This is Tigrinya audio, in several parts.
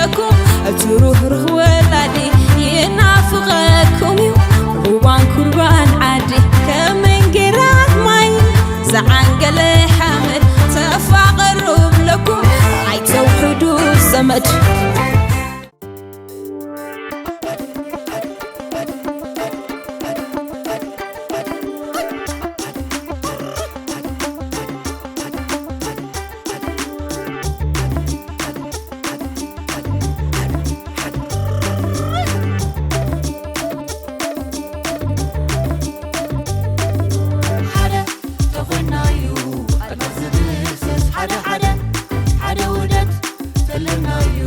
እቲ ሩህሩህ ወላዲ ይናፍቐኩም እዩ። ሩባን ኩርባን ዓዲ ከም መንጌራት ማይ ዝዓንገለ ሓመድ ተፋቐሩ ብለኩም ኣይተውሕዱ ዘመድ። ሓደ ተኾይናዩ ኣድማስ ዝድህስስ ሓደ ሓደ ሓደ ውደት ተለናዩ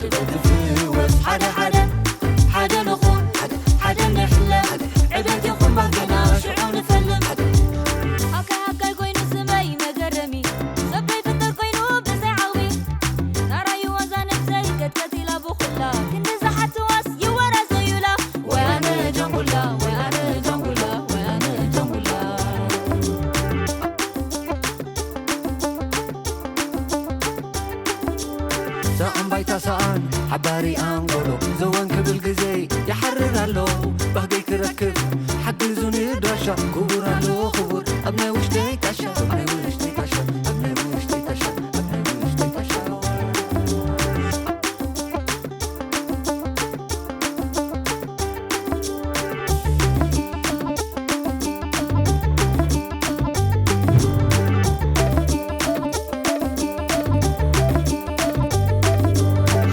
ጥበብ ዝፍወስ ሓደ ሓደ ሓደ ንኹን ሓደ ንሕለም ዕቤት ይኹን ባገና ሽዑ ንፈልም። ኣካይ ኣካይ ኮይኑ ስመይ መገረሚ ሰበይ ፍጥር ኮይኑ ብዘይ ዓቕሚ ናራዩ ዋዛ ነብሰይ ከትከት ኢላ ብኹላ ክንዲ ዝሓትዋስ ይወራዘዩላ። ወይ ኣነ ጃንጉላ ወይ ኣነ ጃንጉላ ወይ ኣነ ጃንጉላ። ሰኣን ባይታ ሰኣን ሓባሪ ኣንጎሎ ዘወን ክብል ግዜ ይሓርር ኣሎ። ባህገይ ክረክብ ሓግዙኒ ዳሻ ክቡር ኣሎ ክቡር ኣብ ናይ ውሽጠይ ጣሻ ኣብ ናይ ውሽጠይ ጣሻ ኣብ ናይ ውሽጠይ ጣሻ ኣብ ናይ ውሽጠይ ጣሻ።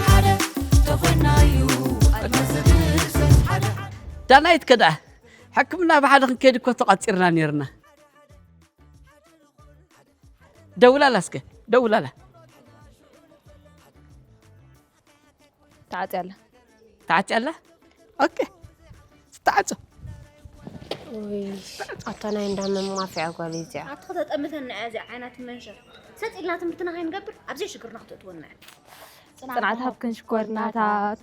ሓደ ተኾይናዩ ኣድማስ ዝድህሰስ ሓደ ሓደ። ዳናይት ከዳ ሕክምና ብሓደ ክንከይድ እኮ ተቋፂርና ነይርና። ደውላላ እስከ ደውላላ። ተዓጽያ ኣላ። ተዓጽያ ኣላ? ኦኬ። ዝተዓጹ። ውይ፣ ኣታ ናይ እንዳ መማፍያ ጓል እዚኣ። ኣታ ተጠምተን ንዓ እዚኣ ዓይና ትመንሸር። ሰጥ ኢልና ትምህርትና ከይንገብር፣ ኣብ ዘይሽግርና ክትእትወና እያ። ጽንዓት ሃብክን ሽኮርናታት።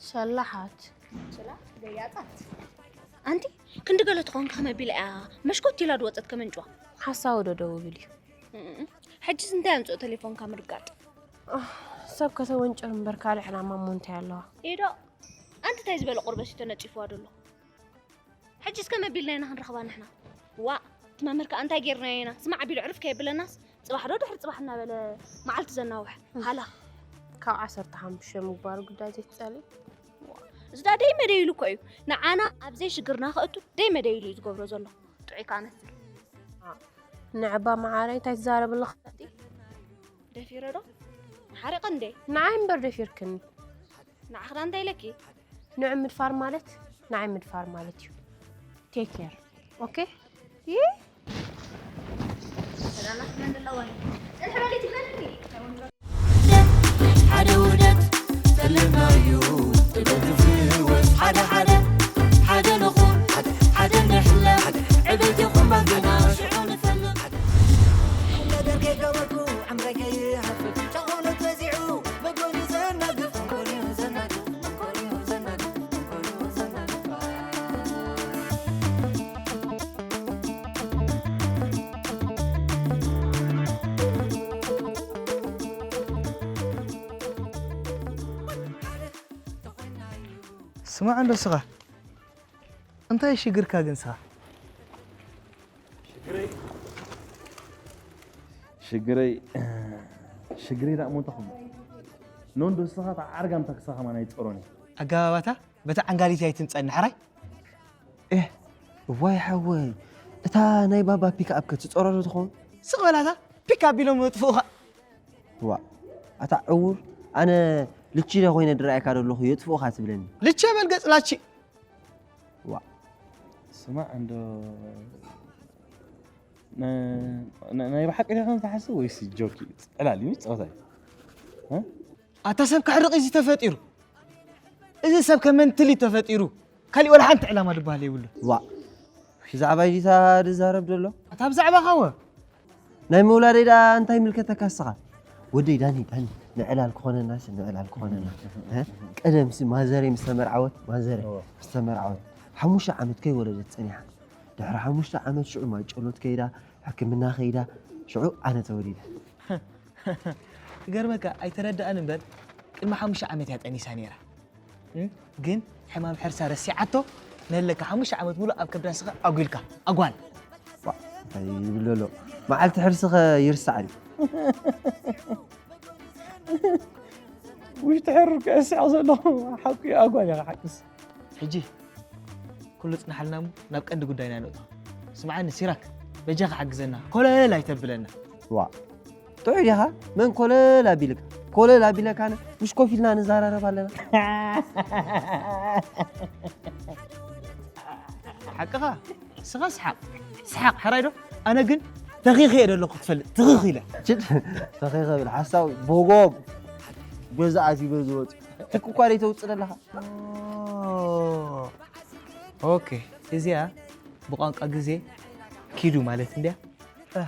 ሰላሓት። ችላ፣ ገያጻት። ኣንቲ፣ ክንዲ ገለ ትኾንኪ ከመ ቢላ እያ፣ መሽኮት ኢላ ድወጸት ከመንጭዋ። ሓሳዊ ዶ ደውብል እዩ? እም፣ ሕጂስ እንታይ ኣምጽኦ ቴሌፎንካ ምርጋጥ? ኣህ፣ ሰብ ከተወንጭር እምበር ካልእ ዕላማ እሞ እንታይ ኣለዋ? ኢዶ፣ ኣንቲ ታይ ዝበለ ቁርበት እዩ ተነጺፍዋ ደሎ? ሕጂስ ከመ ቢልና ኢና ክንረኽባ ንሕና? ዋእ፣ እቲ መምህር ከኣ እንታይ ጌርናዮ ኢና? ስማዕ ቢሉ ዕርፍ ከየብለናስ፣ ጽባሕ ዶ ድሕሪ ጽባሕ እናበለ መዓልቲ ዘናውሕ። ሃላ። ካብ ዓሰርተ ሓሙሽተ ምግባሩ ግዳይ ዘይትጸልኢ? እዚ ደኣ ደይ መደይ ኢሉ እኮ እዩ። ንዓና ኣብ ዘይሽግርና ከእቱ ደይ መደይ ኢሉ እዩ ዝገብሮ ዘሎ። ጥዑይ ከኣ መስል። ንዕባ መዓረይ እንታይ ትዛረብ ኣለኻ? ደፊረ ዶ? ሓሪቐ እንዴ? ንዓይ እምበር ደፊርክኒ። ንዓኽዳ እንታይ ኢለኪ? ንዑ ምድፋር ማለት ንዓይ ምድፋር ማለት እዩ። ቴክ ኬር። ኦኬ? ይህ ሰላማት መን ኣለዋ? ጽንሕ በሊ ትበልኒ። ሓደ ውህደት ጸለማዩ ጥበብ ዝፍወስ ሓደ ሓደ ሓደ ንኹን ሓደ ንሕለም ዕቤት ይኹን ባገና ሽዑ ንፈልም። ስማዕ እንዶ ስኻ፣ እንታይ ሽግርካ ግን ስኻ? ሽግረይ ሽግረይ ሽግረይ ዳኣ ሞተኹም። ኖንዶ ስኻ፣ እታ ዓርጋም ታክሳ ከማን ኣይትጸሮን እየ። ኣገባባታ በታ ዓንጋሊት ኣይትምጸኒ ሕራይ። ኤህ፣ እዋይ ሓወይ፣ እታ ናይ ባባ ፒክኣፕ ከ ትጸሮ ዶ ትኸውን? ስቕ በላታ፣ ፒክኣፕ ኢሎም የጥፍኡኻ። ዋእ፣ ኣታ ዕዉር፣ ኣነ ልቺ ዶ ኮይነ ድረኣየካ ዶ ኣለኹ የጥፍኡኻ ትብለኒ? ልቼ በል ገጽ ላቺ። ዋእ። ስማዕ እንዶ፣ ነ-፣ ነ-፣ ናይ ብሓቂ ዲኻ ትሓስብ ወይስ ጆክ እዩ? ዕላል እዩ፣ ጸወታ እዩ። እ? ኣታ ሰብ ከሕርቕ እዩ ተፈጢሩ። እዚ ሰብ ከመንትል እዩ ተፈጢሩ። ካሊእ ወላ ሓንቲ ዕላማ ዝበሃል የብሉን። ዋእ። ብዛዕባይ ዲታ ዝዛረብ ዘሎ? ኣታ ብዛዕባኻ ወ? ናይ ምውላደይ ደኣ እንታይ ይምልከተካ እስኻ? ወደይ ዳኒ፣ ዳኒ፣ ንዕላል ክኾነናስ፣ ንዕላል ክኾነና። እ? ቀደምሲ ማዘረይ ምስ ተመርዓወት፣ ማዘረይ እወ። ምስ ተመርዓወት፣ ሓሙሽተ ዓመት ከይወለደት ጸኒሓ። ድሕሪ ሓሙሽተ ዓመት ሽዑ ማጨሎት ከይዳ፣ ሕክምና ከይዳ፣ ሽዑ ኣነ ተወሊደ። ክገርመካ ኣይተረድኣን እምበር ቅድሚ ሓሙሽተ ዓመት እያ ጠኒሳ ነይራ። እም? ግን ሕማም ሕርሳ ረሲዓቶ ነለካ ሓሙሽተ ዓመት ሙሉእ ኣብ ከብዳ ስኻ ኣጒልካ ኣጓል። ዋ፣ እንታይ ይብል ዘሎ? መዓልቲ ሕርሲ ኸ ይርሳዕ ድዩ? ውሽጢ ሕሩር ክእስዕ ዘለኹ ሓቂ ኣጓል ኢኻ ሓቅስ። ሕጂ ኩሉ ጽናሓልና እሞ ናብ ቀንዲ ጉዳይና ንእቶ። ስምዓኒ ሲራክ፣ በጃኻ ሓግዘና፣ ኮለል ኣይተብለና። ዋ፣ ጥዑይ ዲኻ? መን ኮለል ኣቢልካ? ኮለል ኣቢለካ ኣነ፣ ምሽ ኮፍ ኢልና ንዛራረብ ኣለና። ሓቅኻ፣ ስኻ ስሓቕ፣ ስሓቕ፣ ሕራይ ዶ? ኣነ ግን ተኺኸ እየ ዘለኹ ክትፈልጥ፣ ትኽኽ ኢለ። ችድ፣ ተኺኸ ብል ሓሳዊ፣ ቦጎግ። ገዛ ኣትዩ በዚ ወፂ። ትክ እኳ ደይ ተውፅእ ዘለኻ። ኦ፣ ኦኬ፣ እዚኣ ብቋንቋ ግዜ ኪዱ ማለት እንድያ። እ፣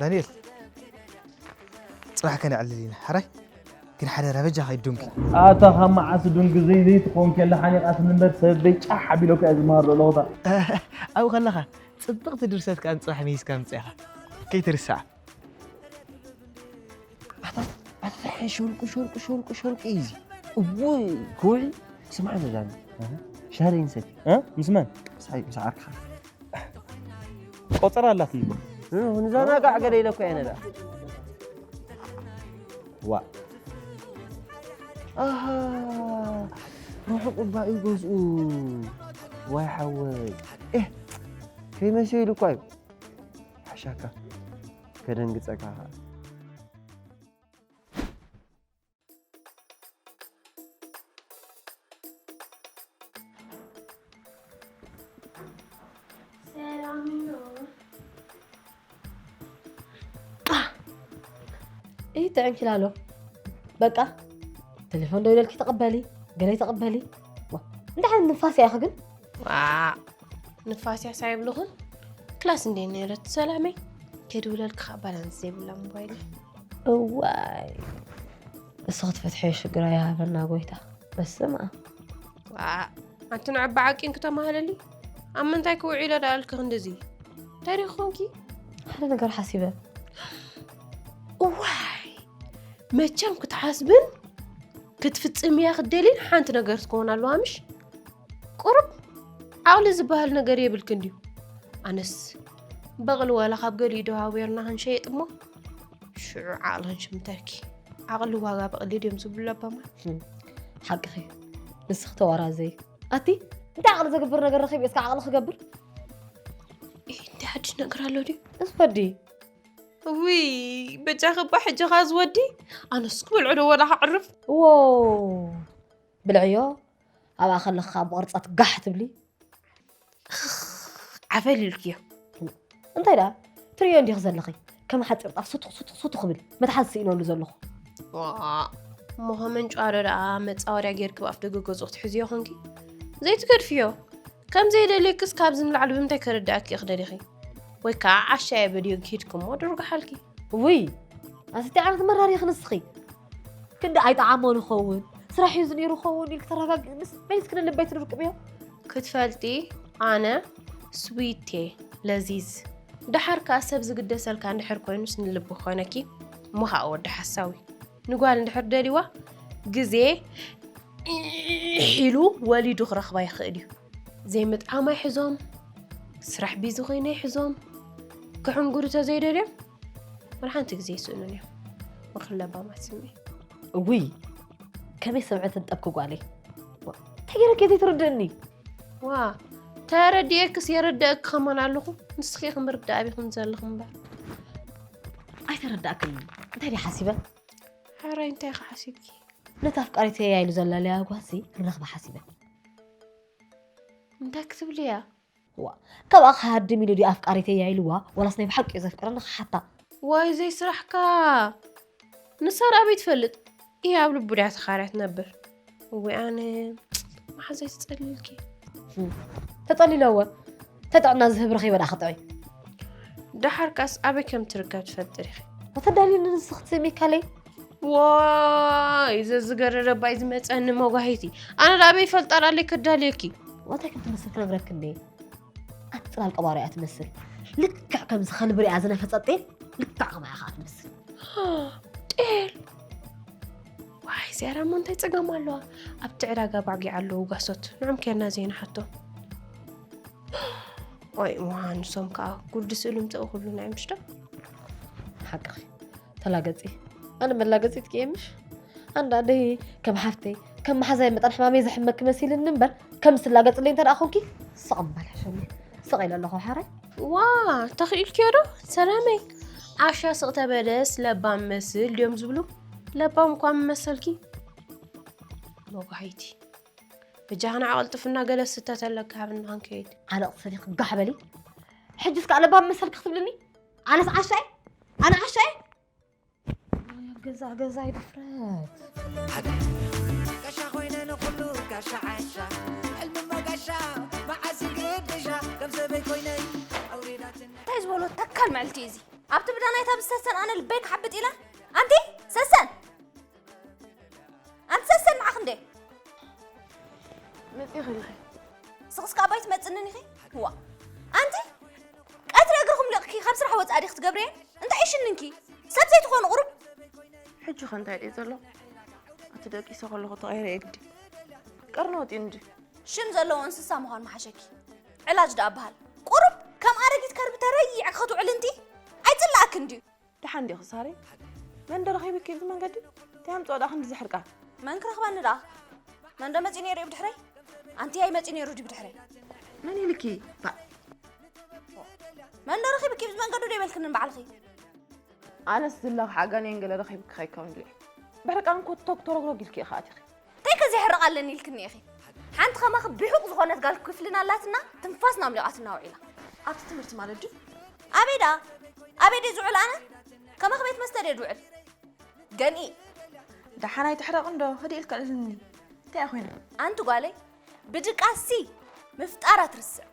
ዳንኤል፣ ጽባሕ ከነዕልል ኢና። ሕራይ ግን ሓደራ በጃኻ ኣይትዱንኪ። ኣታ ካብ መዓስ ዱንጊ ዘይ ዘይትኾን ከላ ሓኒቓትኒ እምበር ሰበይ ጫሕ ኣቢለካ እየ ዝመሃር ዘለኹ እታ። ኣብኡ ከለኻ ጽብቕቲ ድርሰት ከኣ ንጽባሕ መይዝካ ምጽእ ኢኻ። ከይትርስዓ። ኣታ ኣታ ሸርቁ ሸርቁ ሸርቁ ሸርቁ እዩ እዚ። እቡ ኩዒ ስምዓኒ ዳኒ። ሻሂ ንሰቲ። እ? ምስ መን? ምሳይ ምስ ዓርክኻ። ቆጸራ ኣላትኒ እኮ። እ፣ ንዘናጋዕ ገለ ኢለ እኮ እየ ነዳ። ዋ። ኣሃ፣ ርሑቕ እባ እዩ ገዝኡ። ዋይ ሓወይ። ኤህ፣ ከይመሸ ኢሉ እኳ እዩ። ሓሻካ። ከደንግጸካ ኸኣ። ሰላም ነው። እይ፣ ተዕንኪላሎ። በቃ፣ ቴሌፎን ደው ኢለልኪ ተቐበሊ፣ ገለ ተቐበሊ። ዋ፣ እንታይ ዓይነት ንፋስ እያ ኢኺ ግን? ዋ፣ ንፋስ እያ ሳይብልኹን? ክላስ እንዴ ነይረት ሰላመይ? ከይድውለልኪ ኸዓ ባላንስ ዘይብላ ሞባይል። እዋይ፣ እሱ ክትፈትሐዮ ሽግራ ይሃበና ጎይታ። በስመ ኣብ። ዋ፣ ኣንቲ ንዕባ ዓቂን ክተማህለሊ? ኣብ ምንታይ ክውዒሎ ደኣ ኢልኪ ክንድዚ? እንታይ ዲኺ ኮንኪ? ሓደ ነገር ሓሲበ። እዋይ፣ መቸም ክትሓስብን ክትፍጽምያ ክትደልይን ሓንቲ ነገር ትከውን ኣለዋ ምሽ? ቁሩብ ዓቕሊ ዝበሃል ነገር የብልክን ድዩ? ኣነስ በቕሊ ዋላ ካብ ገሊኡ ዶ ሃዊርና ክንሸይጥ እሞ ሽዑ ዓቕሊ ክንሽምተልኪ። ዓቕሊ ዋጋ ብቐሊል እዮም ዝብሉ ኣባማል። ህም፣ ሓቅኺ። ንስኺ ተዋራዘይ። ኣቲ፣ እንታይ ዓቕሊ ዘግብር ነገር ረኺብ እስከ ዓቕሊ ክገብር? እ፣ እንታይ ሓድሽ ነገር ኣሎ ድዩ? እዚ ወዲ። እውይ፣ በጃኺ እባ ሕጂ ኸኣ እዚ ወዲ። ኣነስ ክበልዖ ዶ ወላ ከዕርፍ? ዎ፣ ብልዕዮ፣ ኣብኣ ከለኻ ብቕርጸት ጋሕ ትብሊ። ዓፈል ኢልክዮ። እንታይ ደኣ? ትርእዮ እንዲኺ ዘለኺ። ከም ሓጺር ጣፍ ሱቱኽ፣ ሱቱኽ፣ ሱቱኽ ክብል። መትሓዚ ስኢነሉ ዘለኹ። ዋ፣ እሞ ከመን ጨዋዶ ደኣ መጻወድያ ጌርኪ ብኣፍ ደገ ገዝኡ ክትሕዝዮ ኾንኪ? ዘይትገድፍዮ። ከም ዘይደልየክስ ካብዚ ንላዕሊ ብምንታይ ከረድኣኪ ኢኺ ደሊኺ? ወይ ከዓ ዓሻ እየ በልዮ ኪድኪ እሞ ድርጉሓልኪ። ውይ፣ ኣቲ እንታይ ዓይነት መራር ኢኺ ንስኺ? ክንዲ ኣይጠዓሞን ይኸውን፣ ስራሕ እዩ ዝነይሩ ይኸውን ኢልኪ ተረጋግኢ ምስ መሊስኪ ንልበይ ትድርቅምዮ። ክትፈልጢ ኣነ ስዊት እየ፣ ለዚዝ። ደሓር ከኣ ሰብ ዝግደሰልካ እንድሕር ኮይኑስ ንልቢ ክኾነኪ እሞ ኸኣ ወዲ ሓሳዊ። ንጓል እንድሕር ደልይዋ ግዜ ኢሉ ወሊዱ ክረኽባ ይኽእል እዩ። ዘይምጥዓም ኣይሕዞም፣ ስራሕ ቢዚ ኮይነ ኣይሕዞም፣ ክሕንግዱ ተዘይደልዮም ወላ ሓንቲ ግዜ ኣይስእኑን እዮም። ወክል ለባማት ስኒ። እውይ፣ ከመይ ሰብዐ ተንጠብኪ ጓለይ። ዋ፣ እንታይ ገይረኪ ዘይትርድእኒ? ዋ፣ ተረዲኤክስ የረድአኪ ከማን ኣለኹ። ንስኺ ኢኺ ምርዳእ ኣቢኹም ዘለኹም እምበር። ኣይተረዳእክን። እንታይ ድየ ሓሲበ? ሕራይ እንታይ ኢኺ ሓሲብኪ? ነታ ኣፍቃሪተይ እያ ኢሉ ዘላለያ ጓልሲ ክረኽባ ሓሲበ። እንታይ ክትብሊ እያ? ዋ፣ ካብኣ ክሃድም ኢሉ ድዩ ኣፍቃሪተይ እያ ኢልዋ? ዋላስ ናይ ብሓቂ እዩ ዘፍቅረኒ ክሓታ? ዋይ ዘይስራሕካ። ንሳ ርኣ ኣበይ ትፈልጥ? እያ ኣብ ልቡ ድያ ተኻርያ ትነብር? እወ ኣነ መሓዛይ ትጸልልኪ። እም፣ ተጸሊለ እወ። ተጥዕና ዝህብ ረኺበ ደኣ ክጥዕይ። ደሓር ከኣስ ኣበይ ከም ትርከብ ትፈልጢ ዲኺ? ተዳልየኒ ንስኺ ትሰምይ ካለይ? ዋይ፣ ዘዝገረረ ባይ ዝመጸኒ መጓሂቲ። ኣነ ደኣ ኣበይ ይፈልጣ ደኣለይ ከዳልየኪ? ዋታይ ከም ትመስል ክነግረኪ እንዴ? ኣቲ ጽላል ቀባሮ እያ ትመስል። ልክዕ ከምዚ ከልቢ ሪኣ ዝነፈጸት ጤል፣ ልክዕ ከምኣ እያ ኸኣ ትመስል። ጤል? ኣይ፣ ዝያዳ እሞ እንታይ ጸገም ኣለዋ? ኣብቲ ዕዳጋ ባዕጊ ኣለዉ ጓሶት። ንዖም ኬድና ዘይንሓቶ። ወይ፣ እዋን፣ ንሶም ከኣ ጉርዲ ስእሊ ምጽኡ ክብሉና እዮም፣ ምሽ ዶ? ሓቅኺ። ተላገጺ። ኣነ መላገጺት ክየ፣ ምሽ? ኣንዳንደይ ከም ሓፍተይ፣ ከም መሓዛይ መጠን ሕማመይ ዘሕመኪ መሲልኒ እምበር፣ ከም ዝላገጽለይ እንተ ደኣ ኾንኪ፣ ስቕ ምባል ሕሸኒ። ስቕ ኢለ ኣለኹ፣ ሓራይ። ዋ፣ ተኽኢልክዮ ዶ? ሰላመይ። ዓሻ ስቕ ተበለስ ለባም መስል ድዮም ዝብሉ? ለባም እኳ ምመሰልኪ። መጓሂቲ። በጃኽና ኣቐልጥፍና ገለ ስተ ተለኪ ሃብና ክንከይድ። ዓለቕ ሰዲኽ ጋሕ በሊ። ሕጅስ ከኣ ለባም መሰልኪ ክትብልኒ? ኣነስ ዓሻ እየ? ኣነ ዓሻ እየ? ኣይ፣ ኣብ ገዛ ገዛ ይድፍረት። ጋሻ ኮይነ ንኩሉ ጋሻ ዓሻ፣ ሕልሚ እሞ ጋሻ፣ መዓስ ግድሻ፣ ከም ሰበይ ኮይነ ኣውሪዳትኒ። እንታይ ዝበሎ ተካል ምዕልቲ እዩ እዚ? ኣብቲ ብዳናይታ ብዝሰሰን ኣነ ልበይ ክሓብጥ ኢላ። ኣንቲ ሰሰን! ኣንቲ ሰሰን ንዓኽ እንዴ? መፂእኺ ኢኺ። ስኽስካ ኣባይ ትመፅንን ኢኺ? ዋ ኣንቲ ቀትሪ እግርኹም ልቕኪ ካብ ስራሕ ወፃእ ዲኺ ትገብርየን? እንታይ እዩ ሽንንኪ? ሰብ ዘይትኾኑ ቁሩብ። ሕጂ ኸ እንታይ ድየ ዘሎ? እቲ ደቂሰ ከለኹ ተቐይረ እየ ግዲ። ቀርኒ ወጢኡ እንጂ። ሽም ዘለዎ እንስሳ ምዃን ምሓሸኪ። ዕላጅ ደኣ በሃል። ቁሩብ ከም ኣረጊት ከርቢ ተረይዕኪ ክትውዕሊ እንዲ ኣይፅላእክን ድዩ? ደሓን ዲኺ ሳሪ? መን ዶ ረኺብኪ ኣብዚ መንገዲ? እንታይ ኣምፅኦ ደኣ ክንዲ ዝሕርቃ? መን ክረኽበኒ ደኣ? መን ዶ መፂኡ ነይሩ እዩ ብድሕረይ? ኣንቲ ኣይ መፂኡ ነይሩ ድዩ ብድሕረይ? መን ኢልኪ? ባእ። መን ዶ ረኺብኪ ኣብዚ መንገዲ ዶ ይበልክኒ ንባዕልኺ? ኣነስ ዝላኽ ዓጋንየን ገለ ረኺብኪ ከይከውን ኢለ። ብሕርቃን ኮቶግ ተረግረግ ኢልኪ ኢኻ ኣቲኺ። እንታይ ከ ዘይሕርቕ ኣለኒ ኢልክኒ ኢኺ? ሓንቲ ከማኺ ብሑቕ ዝኾነት ጋል ክፍልና ኣላትና ትንፋስና ኣምሊቓትና ውዒላ። ኣብቲ ትምህርቲ ማለት ድዩ? ኣበይ ደኣ? ኣበይ ድየ ዝውዕል ኣነ? ከማኺ ቤት መስተ ድየ ዝውዕል? ገንኢ። ደሓን ኣይትሕረቕ እንዶ፣ ህድእ ኢልካ እልኒ። እንታይ እያ ኮይና? ኣንቲ ጓለይ፣ ብድቃሲ ምፍጣራ ትርስዕ።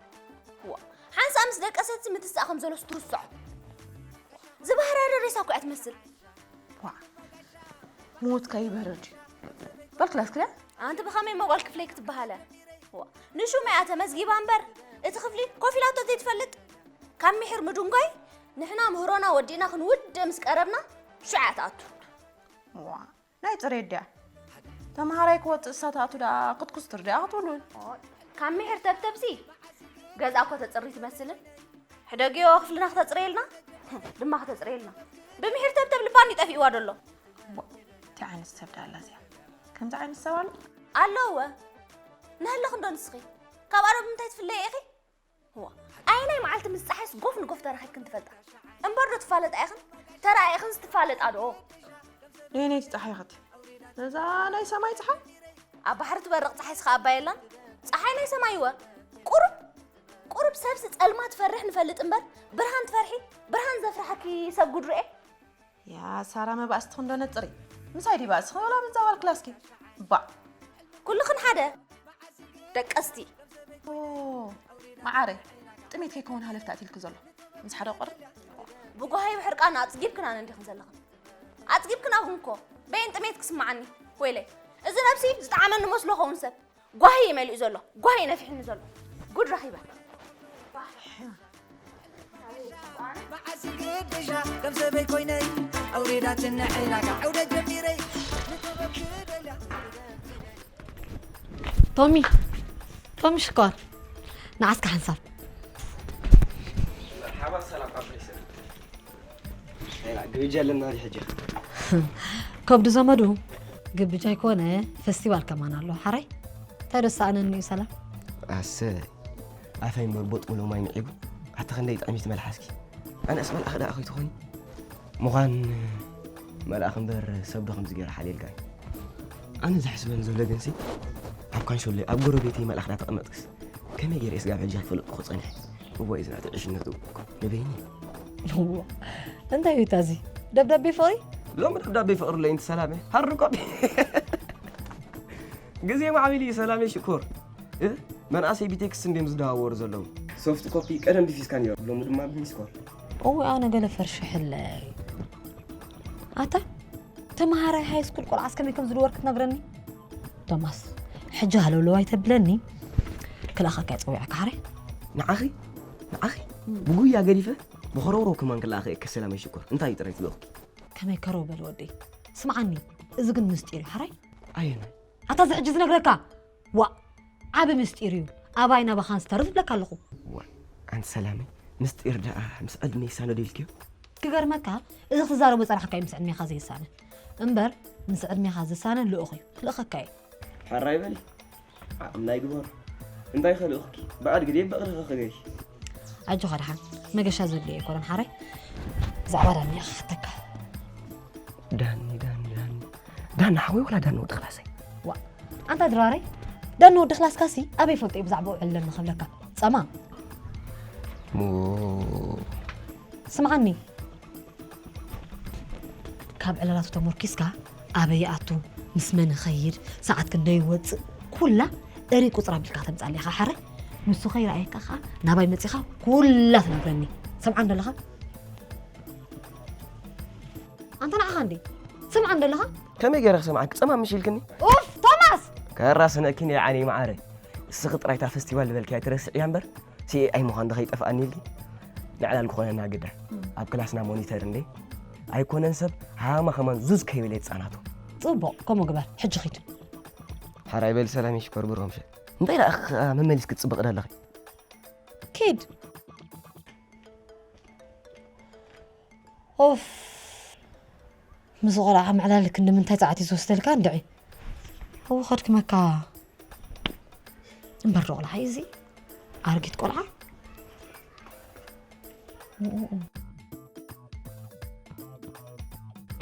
ዋ፣ ሓንሳእ ምስ ደቀሰትሲ ምትሳእ ከም ዘሎስ ትርስዖ። ዝባህርያ ዶ ሬሳ እኮ እያ ትመስል። ዋ፣ ሞትካ ይበረድ። በል ክላስ ክዳ? ኣንቲ ብኸመይ ሞባል ክፍለይ ክትበሃለ? ዋ፣ ንሹም እያ ተመዝጊባ እምበር፣ እቲ ክፍሊ ኮፍ ኢላቶ ዘይትፈልጥ። ካብ ሚሒር ምድንጓይ፣ ንሕና ምህሮና ወዲእና ክንውድእ ምስ ቀረብና፣ ሽዑ እያ ትኣቱ። ዋ፣ ናይ ጽሬት ድያ? ተምሃራይ ክወጽእ እሳ ትኣቱ ደኣ ክትኩስትር ድያ ክትብሉ? ካብ ሚሒር ተብተብሲ፣ ገዛ እኮ ተጽሪ ትመስልን። ሕደግዮ ክፍልና ክተጽርየልና፣ ድማ ክተጽርየልና። ብሚሒር ተብተብ ልባኒ ጠፊእዋ ደሎ። እንታይ ዓይነት ሰብ ደኣ ኣላ እዚኣ? ከምዚ ዓይነት ሰብ ኣሎ? ኣለወ። ናህለኽ እንዶ ንስኺ? ካብ ኣረብ እንታይ ትፍለየ ኢኺ? ዋ፣ ኣየናይ መዓልቲ ምስ ጸሓይስ ጎፍ ንጎፍ ተራኺብክን ትፈልጣ? እምበር ዶ ትፋለጣ ኢኽን? ተራኢኽንስ ትፋለጣ ዶ? ነየነይቲ ጸሓይ ኸቲ? ነዛ ናይ ሰማይ ጸሓይ? ኣብ ባሕሪ ትበርቕ ጸሓይስ ኸኣ እባ የላን? ጸሓይ ናይ ሰማይ እወ። ቁሩብ፣ ቁሩብ ሰብሲ ጸልማት ትፈርሕ ንፈልጥ እምበር፣ ብርሃን ትፈርሒ? ብርሃን ዘፍርሓኪ ሰብ ጉድ ርኤ? ያ ሳራ መባእስትኺ እንዶ ነጽሪ። ምሳይ ድዩ ባእስኺ ወላ ምዛ ጓል ክላስኪ? ባእ። ኩልኽን ሓደ ደቀስቲ። ኦ፣ መዓረይ፣ ጥሜት ከይከውን ሃለፍቲ ኣትዩልኪ ዘሎ። ምስ ሓደ ቁሪ? ብጓሃይ ብሕርቃን ኣጽጊብክን ኣነ እንዲኽን ዘለኽን። ኣጽጊብክን ኣኹን እኮ። በየን ጥሜት ክስምዓኒ? ወይለይ። እዚ ነብሲ ዝጠዓመኒ መስሎ ኸውን ሰብ። ጓሂ እዩ መሊኡ ዘሎ፣ ጓሂ እዩ ነፊሕኒ ዘሎ። ጉድ ረኺበ። መዓስ ግድሻ ከም ሰበይ ኮይነይ ኣውሪዳትኒ ዕላጋ ዕውደት ጀሚረይ ንጥበብ ክደልያ ቶሚ ቶሚ ሽኮር ንዓስካ ሓንሳብ መርሓባ ሰላም ዓበይ ሰብ ሌላ ግብጃ ኣለና ድዩ ሕጂ ከብዱ ዘመዱ ግብጃ ኣይኮነ ፈስቲቫል ከማን ኣሎ ሓራይ እንታይ ደስ ኣነኒ እዩ ሰላም ኣሰይ ኣፈይ መርቦጥ ምሎ ማይ ንዒቡ ኣቲ ክንደይ ጥዕሚት መልሓስኪ ኣነስ መልኣኽ ደኣ ከይትኾኒ ምዃን መልኣኽ እምበር ሰብ ዶ ከምዚ ገይረ ሓልየልካ እዩ ኣነ ዘሕስበኒ ዘሎ ግንሲ ኣብ ካንሾለይ ኣብ ጎረቤተይ መልኣኽ ዳ ተቐመጥክስ ከመይ ገይረ ስጋብ ሕጂ ክፈልጥኩ ጸኒሐ እወ እዩ ዝናተይ ዕሽነቱ ንበይኒ እንታይ እዩ ታዚ ደብዳቤ ፍቕሪ ሎሚ ደብዳቤ ፍቕሪ ለይንቲ ሰላመ ሃርቆ ግዜ ማዕቢሉ እዩ ሰላመይ ሽኮር እ መናእሰይ ብቴክስት እንድዮም ዝደዋወሩ ዘለዉ ሶፍት ኮፒ ቀደም ድፊዝካ ነይሩ ሎሚ ድማ ብሚስኮል እወ ኣነ ገለ ፈርሽሕለይ ኣታ ተምሃራይ ሃይስኩል ቆልዓስ ከመይ ከም ዝድወር ክትነግረኒ ቶማስ ሕጂ ሃለውለው ኣይተብለኒ ክልኣኸካ እየ ፀዊዐካ ሓረ ንዓኺ ንዓኺ ብጉያ ገዲፈ ብኸረውረው ከማን ክልኣኸ እየ ከሰላመይ ሽኮር እንታይ እዩ ጥራይ ትልእኽኪ ከመይ ከረው በል ወደይ ስምዓኒ እዚ ግን ምስጢር እዩ ሓራይ። ኣየናይ? ኣታ እዚ ሕጂ ዝነግረካ ዋ ዓቢ ምስጢር እዩ። ኣባይ ናባኻን ዝተርፍ ብለካ ኣለኹ። ዋ ኣንቲ ሰላመይ፣ ምስጢር ደኣ ምስ ዕድመ ይሳነ ዶ ኢልክዮ? ክገርመካ፣ እዚ ክትዛረቦ ጸናሕካ እዩ ምስ ዕድሜኻ ዘይሳነ እምበር፣ ምስ ዕድሜኻ ዝሳነ ልኡኽ እዩ። ክልእኸካ እዩ። ሓራይ በሊ። ዓቕምና ይግበሩ። እንታይ ከልእኽኪ? ብኣድጊ ድየ በቕሊ ኸኸገይሽ? ኣጆኻ ደሓን፣ መገሻ ዘድልዮ ኣይኮነን ሓራይ። ብዛዕባ ዳኒ እየ ክሓተካ። ዳኒ ዳኒ ዳኒ ዳኒ ሓወይ ወላ ዳኒ ወዲ ክላሰይ? ዋ ኣንታ ድራረይ፣ ዳኒ ወዲ ክላስካሲ ኣበይ ፈልጦ እዩ ብዛዕባኡ ዕለኒ ክብለካ? ጸማ ሞ ስምዓኒ፣ ካብ ዕላላቱ ተመርኪስካ ኣበይ ይኣቱ፣ ምስ መን ይኸይድ፣ ሰዓት ክንደይ ይወጽእ፣ ኩላ እሪ ቁጽር ኣቢልካ ተምጻለይ ኢኻ ሓራይ። ንሱ ከይረኣየካ ከኣ ናባይ መጺኻ ኩላ ትነግረኒ። ሰምዓኒ ደለኻ? ኣንታ ንዓኻ እንዴ? ስምዓኒ ደለኻ? ከመይ ገይረ ክሰምዓኪ? ጸማም ምሽ ኢልክኒ? ኡፍ ቶማስ! ከራስነኪ ነይ ዓኒ መዓረ። እስኺ ጥራይ እታ ፈስቲቫል ዝበልክያ ትረስዕያ እምበር፣ ሲኤኣይ ምዃን ዶ ከይጠፍኣኒ ኢልኪ? ንዕላል ክኾነና ግዳ። ኣብ ክላስና ሞኒተር እንዴ? ኣይኮነን ሰብ ሃማ ከማን ዙዝ ከይበለ የጻናቶ። ጽቡቕ፣ ከምኡ ግበር። ሕጂ ኺድ። ሓራይ በል ሰላም ይሽኮር ብሮምሸ። እንታይ ደኣ ኽ-፣ መመሊስኪ ትጽብቕ ደለኺ? ኪድ። ኦፍ። ምስ ቆልዓ ምዕላል ክንዲ ምንታይ ጸዓት እዩ ዝወስደልካ እንድዒ? ኣብኡ ከድክመካ። እምበር ዶ ቆልዓ እዩ እዚ? ኣረጊት ቆልዓ?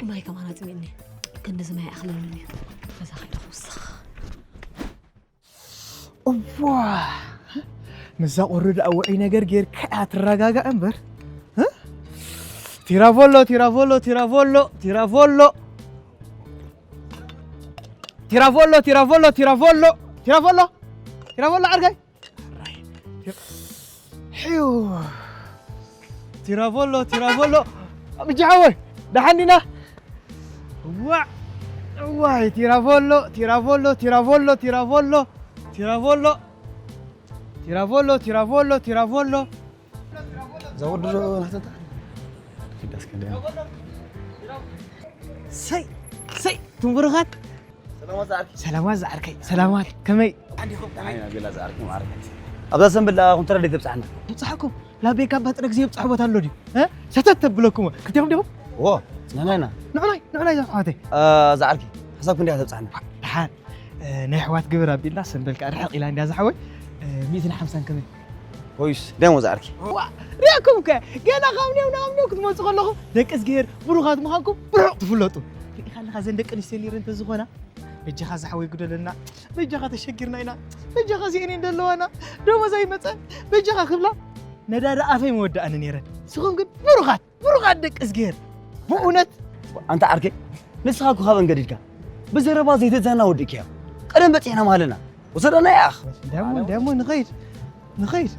ማይ ከማን ኣጽሚእኒ። ክንድዚ ማይ ኣኽለሉኒ። ገዛ ከይደ ክውስኽ። እዋ! ምስዛ ቁሪ ደኣ ውዑይ ነገር ጌርካ እያ ትረጋጋእ እምበር። እ? ቲራቮሎ፣ ቲራቮሎ፣ ቲራቮሎ፣ ቲራቮሎ። ቲራቮሎ፣ ቲራቮሎ፣ ቲራቮሎ። ቲራቮሎ፣ ቲራቮሎ ዓርጋይ። ሕዩ። ቲራቮሎ፣ ቲራቮሎ። ብጃ ሓወይ፣ ደሓን ዲና? ዋዕ! ዋይ፣ ቲራቮሎ፣ ቲራቮሎ፣ ቲራቮሎ፣ ቲራቮሎ፣ ቲራቮሎ። ቲራቮሎ፣ ቲራቮሎ፣ ቲራቮሎ። ዘወርዶ ናተታ። ኪዳስ ከንደያ። ሰይ፣ ሰይ፣ ትንብሩኻት። ሰላማት ዝዓርከይ። ሰላማት ዝዓርከይ። ሰላማት፣ ከመይ? ኣንዲኹም ከመይ? ኣይ፣ ናቤላ ዝዓርከይ፣ ማዕርከይ። ኣብዛ ሰንበል ደኣ ኹም ተረደይ ተብጻሕና። ተብጻሕኩም? ላቤካ ባጥረ ግዜ ይብጻሕ ቦታ ኣሎ ድዩ? እ? ሰተት ተብለኩም። ክልቲኹም ዲኹም? ዎ፣ ንሕና ኢና። ንሕና፣ ንሕና ኢና፣ ኣሕዋተይ። እ፣ ዝዓርከይ፣ ሓሳብ ክንደይ ተብጻሕና? ደሓን። እ፣ ናይ ኣሕዋት ግብር ኣቢልና ሰንበል ከኣ ርሕቕ ኢላ እንድያ ዝሓወይ። እ፣ ሚእትን ሓምሳን ከመይ? ኮይስ፣ ደሞ ዝዓርከይ። ዋ፣ ሪኣኩም ከ፣ ገና ካብ ኔው ናብ ኔው ክትመጹ ከለኹም ደቂ እዝግሄር ብሩኻት ምዃንኩም ብርሑቕ ትፍለጡ። ርኢኻ ኣለኻ ዘን ደቂ ኣንስትዮ ኔረን እንተዝኾና? በጃኻ ዝሓወይ ግደለና፣ በጃኻ ተሸጊርና ኢና፣ በጃኻ እዚአን እየን ዘለዋና፣ ደሞዝ ኣይመጸን፣ በጃኻ ክብላ ነዳዳ ኣፈይ መወዳእኒ ኔረን። ንስኹም ግን ብሩኻት፣ ብሩኻት ደቂ እዝግሄር። ብእውነት ኣንታ ዓርከይ፣ ንስኻ እኮ ካብ እንገዲድካ ብዘረባ ዘይተዛና ወዲእካዮ። ቀደም በጺሕና ማለና። ወሰደና ያኽ። ደሞ፣ ደሞ ንኸይድ፣ ንኸይድ።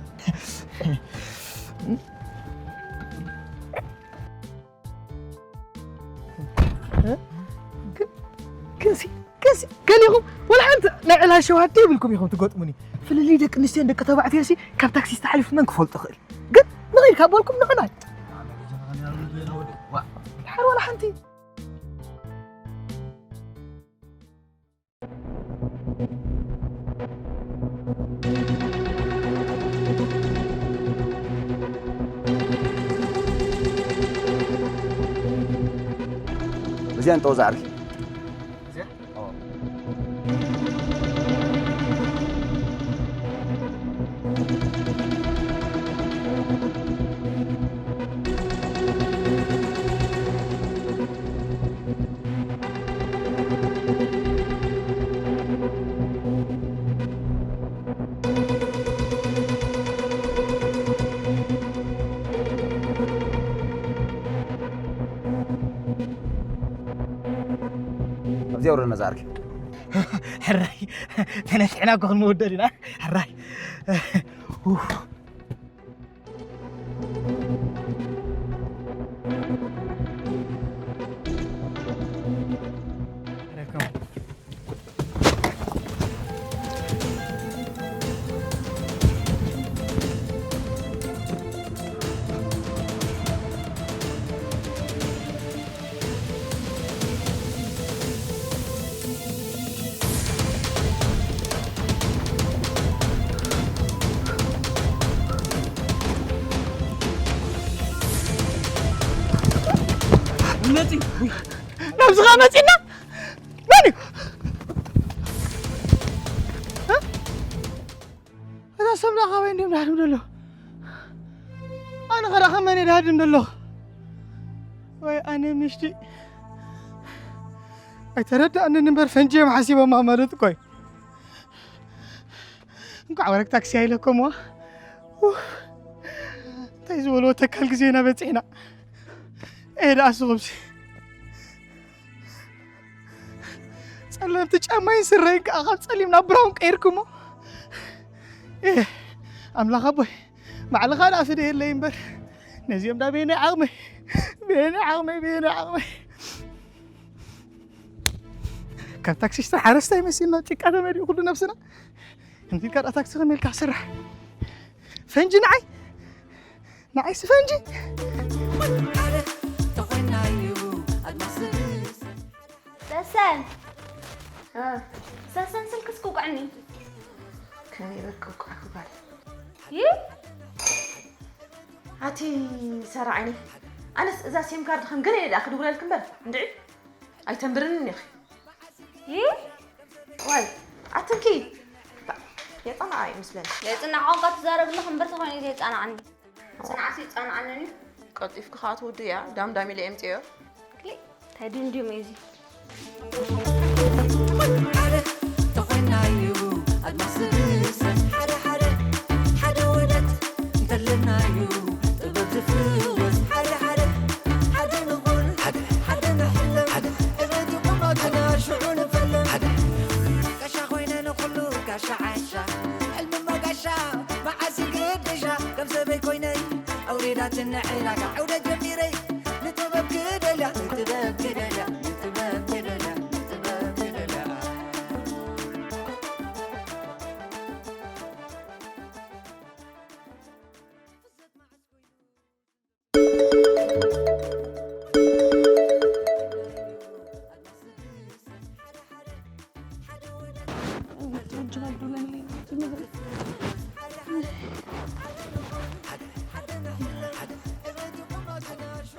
ግንሲ፣ ግንሲ፣ ገሊኹም ወላ ሓንቲ ናይ ዕላል ሸውሃት ዘይብልኩም ኢኹም ትገጥሙኒ። ፍልልይ ደቂ ኣንስትዮን ደቂ ተባዕትዮሲ ካብ ታክሲ ዝተሓሊፉ መን ክፈልጦ ይኽእል? ግን ንኸይድ ካብ በልኩም ንቕናይ። ድሓር ወላ ሓንቲ። እዚኣ እንጠወዛ ዓርኪ። ኣብዚ ኣውረድና ዝዓርከይ። ሕራይ፣ ተነሲሕና እኮ ክንወደድ ኢና። ሕራይ። ኡፍ። መጺ ናብዚ ኸኣ መጺና መን እዩ? እታ ሰብ ዳ ካበይ እንዲም ዳህድም ደሎ? ኣነ ኸዳ ኸመን እየ ዳህድም ደሎ? ወይ ኣነ ምሽቲ ኣይተረዳእንን እምበር ፈንጂ እዮም ሓሲቦማ ማለት እኮ እዩ። እንኳዕ ወረግ ታክሲ ኣይለኮምዋ። እንታይ ዝበልዎ ተካል ግዜና በፂሕና። ኤ ደኣ ስኹምሲ ጸለምቲ ጫማይን ስረይን ከዓ ካብ ጸሊም ናብ ብራውን ቀይርኩሞ። ኤ ኣምላኽ ኣቦይ፣ ባዕልኻ ደኣ ፍደየለይ እምበር ነዚኦም ዳ በየናይ ዓቕመይ፣ በየናይ ዓቕመይ፣ በየናይ ዓቕመይ። ካብ ታክሲስታ ሓረስታይ መሲልና ጭቃ ተመሊኡ ኩሉ ነብስና። ከምዚ ኢልካ ደኣ ታክሲ ከመይ ኢልካ ስራሕ? ፈንጂ ንዓይ፣ ንዓይሲ ፈንጂ። ሰሰን፣ ሰሰን ስልክስ ክውቅዕኒ። ከመይ በል ክውቅዕ ክባል። ይህ ኣቲ ሰራ ዓይኒ፣ ኣነስ እዛ ሲም ካርድ ከም ገለ እየ ደኣ ክድውለልክ እምበር እንድዒ ኣይተንብርንን ኢኺ። ይህ ዋይ ኣትንኪ የጸናዓ ይመስለኒ። ዘይጽናዕ ቋንቋ ትዛረብ ኣለኹ እምበር ተኾይኑ ዘይጸናዓኒ። ጽንዓት ይጸንዓንን እዩ። ቀልጢፍኪ ከኣ ትውድእያ፣ ዳምዳም ኢለ የምጽዮ። ክሊእ፣ እንታይ ድምድም እዩ እዚ? ሓደ ተኾይናዩ ኣድማስ ዝብሰ፣ ሓደ ሓደ፣ ሓደ ውህደት እንተለናዩ ጥበብ ዝፍወስ፣ ሓደ ሓደ፣ ሓደ ንኹን፣ ሓደ ሓደ ንሕለም፣ ዕቤት ይኹን ኣግና ሽዑ ንፈለም። ጋሻ ኮይነ ንኹሉ ጋሻ ዓሻ፣ ሕልሚ መጋሻ መዓስ ይግድሻ፣ ከም ሰበይ ኮይነይ ኣውሪዳትኒ ዕላጋ፣ ዓውደ ጀሚረይ ንጥበብ ክደልያ፣ ንጥበብ ክደልያ፣ ንጥበብ ክደልያ፣ ንጥበብ ክደልያ።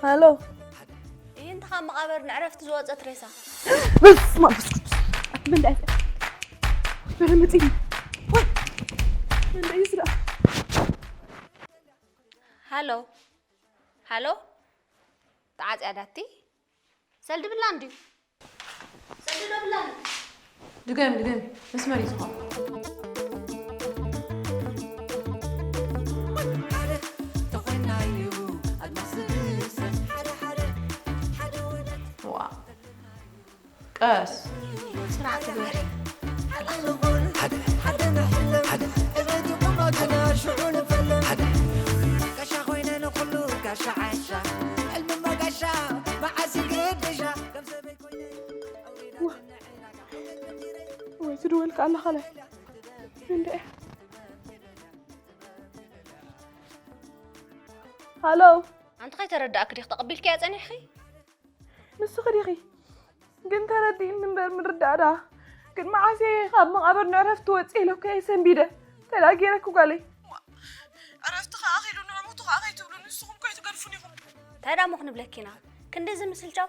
ሃሎ። ይህንትኻ መቓብር ንዕረፍቲ ዝወጸት ሬሳ። በስመ ኣብ ወመንፈስ ቅዱስ። ኣቲ መንዳይ። በረ መጺኒ። ወይ። መንዳይ ይስራ። ሃሎ። ሃሎ። ተዓጽያ ዳቲ? ሰልዲ ብላ እንድዩ። ሰልዲ ዶ ብላ እንድዩ። ድገሚ፣ ድገሚ። መስመር እዩ ዝኾን። ዋ። ቀስ። ስርዓት ግበሪ። ወይ ትድወል ከኣላ ኻላይ። እንደ ሃሎ። ኣንቲ ከይተረዳእኪ ዲኺ ተቐቢልክያ ጸኒሕኺ? ንስኺ ዲኺ? ግን ተረዲእኒ እምበር ምርዳእ ደኣ። ግን መዓስ እየ ካብ መቓብር ንዕረፍቲ ወጽእ ኢለኩ እየ ሰንቢደ። እንታይ ደኣ ገይረኪ ጓለይ? ዕረፍቲ ከኣ ኣኺሉ ንዕሙቱ ከኣ ከይትብሉኒ ንስኹም ከይትገድፉኒ ኢኹም። እንታይ ደኣ እሞ ክንብለኪ ኢና? ክንድዚ ምስልቻው?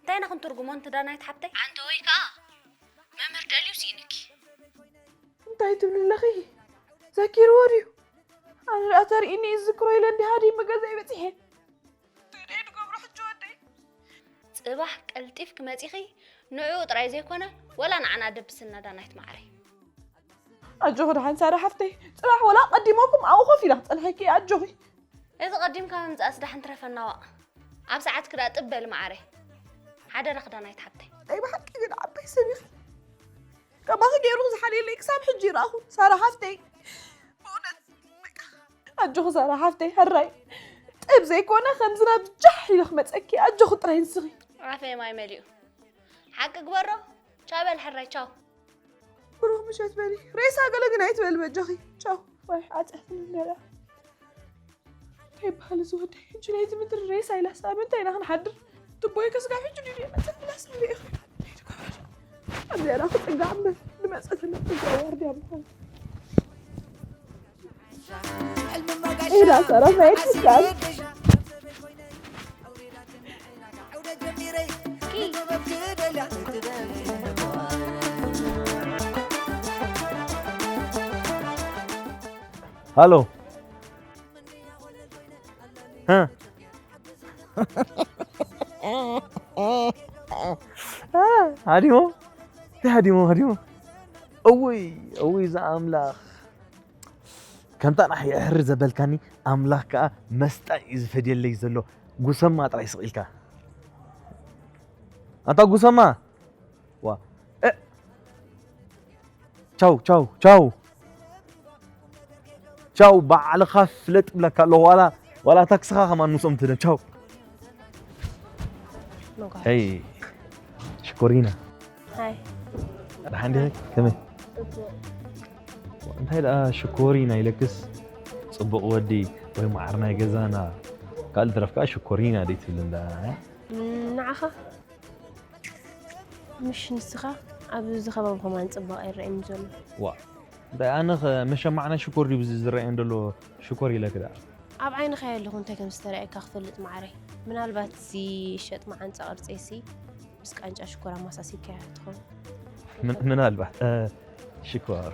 እንታይ ኢና ክንትርጉሞ ኣንቲ ዳናይት ሓብተይ? ኣንቲ ወይ ከኣ መምህር ደልዩ ስኢንኪ። እንታይ ትብሊ ኣለኺ? ዘኪርዎ ድዩ? ኣነ ደኣ ተርእይኒ እዩ ዝዝክሮ ኢለ እንዲሃ ድዩ መገዛይ በጺሐ? እንታይ ደኣ ድገብሮ ሕጂ ወደይ? ጽባሕ ቀልጢፍኪ መጺኺ ንዕኡ ጥራይ ዘይኮነ፣ ወላ ንዓና ደብስና ዳናይት ማዕረይ። ኣጆኺ ደሓን ሳራ ሓፍተይ፣ ጽባሕ ወላ ቀዲሞኩም ኣብኡ ኮፍ ኢላ ክጸንሐኪ እያ፣ ኣጆኺ። እዚ ቀዲምካ ምምጻእስ ደሓን ትረፈና ዋእ። ኣብ ሰዓትኪ ደኣ ጥብ በሊ ማዓረይ። ሓደራኺ ዳናይት ሓብተይ። ናይ ብሓቂ ግን ዓባይ ሰብ ኢኺ። ከማኺ ገይሩ ዝሓልየለይ ክሳብ ሕጂ ይረኣኹ። ሳራ ሓፍተይ። ብእውነት በቃ። ኣጆኺ ሳራ ሓፍተይ፣ ሕራይ። ጥብ ዘይኮነ ከም ዝናብ ጃሕ ኢሉ ክመጸኪ። ኣጆኺ ጥራይ ንስኺ። ኣፈይ ማይ መሊኡ። ሓቂ ግበሮ። ቻው በል ሕራይ፣ ቻው። ብሩኽ ምሸት በሊ። ሬሳ ገለ ግን ኣይትበል በጃኺ። ቻው። ዋይ፣ ዓጸትኒ እንደላ። እንታይ ይበሃል እዚ ወደይ? ሕጂ ናይዚ ምድሪ ሬሳ ኢላስ ኣብ ምንታይ ኢና ክንሓድር? ትቦይ ከስጋብ ሕጂ ድዩ መጸ ኢላስ ንርኢ። እንታይ ትገብር? ኣብዚኣ ዳ ክጽጋዕ እምበር፣ ዝመጸት እላ እዛ ዋርድያ ምዃን። ኢላ ሰራፋየት ትስጋብ። ሃሎ። እ? ሃዲሞም? እንታይ ሃዲሞም፣ ሃዲሞም? እውይ፣ እውይ፣ እዛ ኣምላኽ። ከምታ ንዓይ ሕር ዘበልካኒ፣ ኣምላኽ ከኣ መስጣ እዩ ዝፈድየለይ ዘሎ። ጉሰማ ጥራይ ስቕ ኢልካ። ኣንታ ጉሰማ! ዋ፣ እ፣ ቻው፣ ቻው፣ ቻው። ቻው፣ ባዕልኻ ፍለጥ እብለካ ኣለኹ። ዋላ፣ ዋላ ታክስኻ ከማን ምስኦም ትደ። ቻው። መጓ። ሄይ፣ ሽኮሪና። ሃይ። ደሓን ዲኺ? ከመይ? ጽቡቕ። እንታይ ደኣ ሽኮሪና ኢለክስ? ጽቡቕ ወዲ ወይ መዓር ናይ ገዛና። ካልእ ትረፍ ከኣ ሽኮሪና ደይ ትብል እንዳ፣ እ? ንዓኻ? ምሽ ንስኻ ኣብዚ ከባቢ ከማን ጽባቐ ይረኣየኒ ዘሎ። ዋ፣ እንታይ ኣነ ኸ መሸማዕ ናይ ሽኮር ድዩ ብዚ ዝረኣየኒ ዘሎ ሽኮር ኢለክ ደኣ? ኣብ ዓይንኻ የለኹ እንታይ ከም ዝተረኣየካ ክፈልጥ ማዓረይ። ምናልባት እዚ ሸጥ መዓንጻ ቅርጺ ሲ ምስ ቃንጫ ሽኮር ኣመሳሲልካያ ትኸውን። ምን-፣ ምናልባት፣ እ፣ ሽኮር።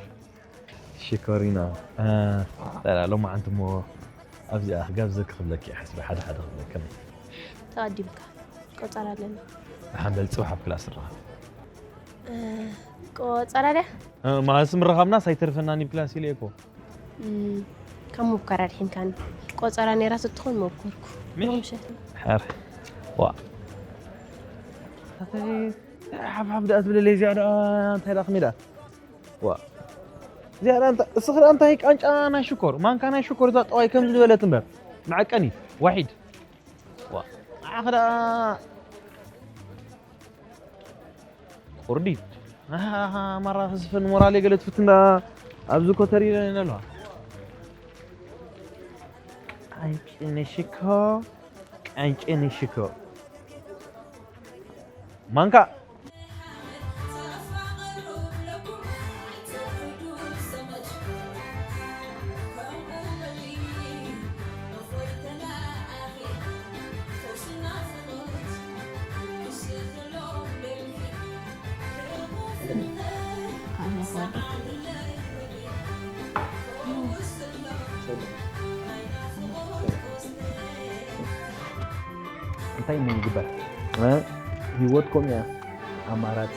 ሽኮሪና፣ እ፣ ጠላ ሎማዓንቲ እሞ ኣብዚኣ ክጋብዘኪ ክብለኪ እየ ሓስበ፣ ሓደ ሓደ ክብለኪ ከመይ? ተቐዲምካ። ቆጸራ ኣለና። ደሓን በል፣ ጽባሕ ኣብ ክላስ ንራኸብ። እ፣ ቆጸራ ድያ? እ፣ ማለትስ ምርኻብናስ ኣይተርፈናን እዩ ክላስ ኢለ እኮ። እም፣ ካብ ምብኳር ኣድሒንካኒ። ቆጸራ ነይራ ተትኾን መብኮርኩ። ምሽ? ሎም ምሸት። ሓር። ዋ። ኣተይ፣ ሓብሓብ ደኣ ትብለለይ እዚኣ ደኣ፣ እንታይ ደኣ ከመይ ደኣ? ዋ። እዚኣ ደኣ እንታ-፣ እስኺ ደኣ እንታይ ቃንጫ ናይ ሽኮር፣ ማንካ ናይ ሽኮር እዛ ጠዋይ ከምዚ ዝበለት እምበር። መዐቀኒ፣ ዋሒድ። ዋ። ንዓኺ ደኣ ቁርዲድ። ኣሃ፣ ማራ ክዝፈን ሞራለይ ገለ ትፍትን ደኣ ኣብዚ ኮተር ኢለን ኣለዋ። ቃንጭ ንሽኮ፣ ቃንጭ ንሽኮ። ማንካ። እንታይ እሞ ይግበር? እ? ህይወት ከምኡ እያ። ኣማራጺ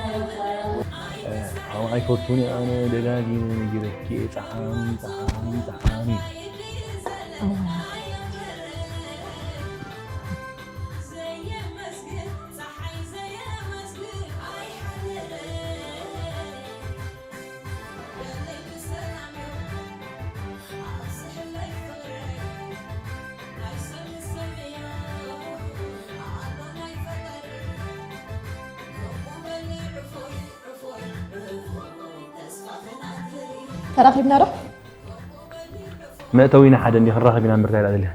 እ፣ ኣነ ኣይፈቱን እየ፣ ኣነ ደጋጊመ ነጊረኪ እየ፣ ጠዓሚ፣ ጠዓሚ፣ ጠዓሚ። ተራኺብና ዶ? መእተዊና ሓደ እንዲ ክንራኸብ ኢና እምበር እንታይ ደኣ ደሊኻ?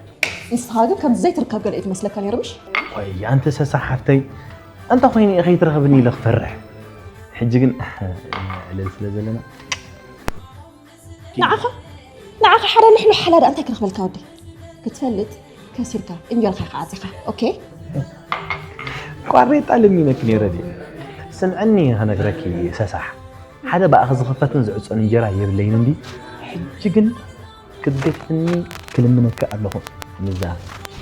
ንስኻ ግን ከምዚ ዘይትርከብ ገለ እዩ ትመስለካ ነይሩ፣ ምሽ? ቆይ፣ ኣንቲ ሰሳ ሓፍተይ፣ እንተ ኾይነ እየ ከይትረኽብኒ ኢለ ክፈርሕ። ሕጂ ግን ዕልል ስለ ዘለና። ንዓኻ፣ ንዓኻ ሓደ ልሕሉሕ ሓላዳ እንታይ ክረኽበልካ ወደይ? ክትፈልጥ ከሲርካ እንጀራኻ ኢኻ ዓጺኻ። ኦኬ? ቋሬጣ ለሚነኪ ነይረ ድየ? ስምዕኒ ክነግረኪ ሰሳሕ። ሓደ ብኣኺ ዝኽፈትን ዝዕጾን እንጀራ የብለይን እንዲ። ሕጂ ግን ክትገድፍኒ ክልምነኪ ኣለኹ። ንዛ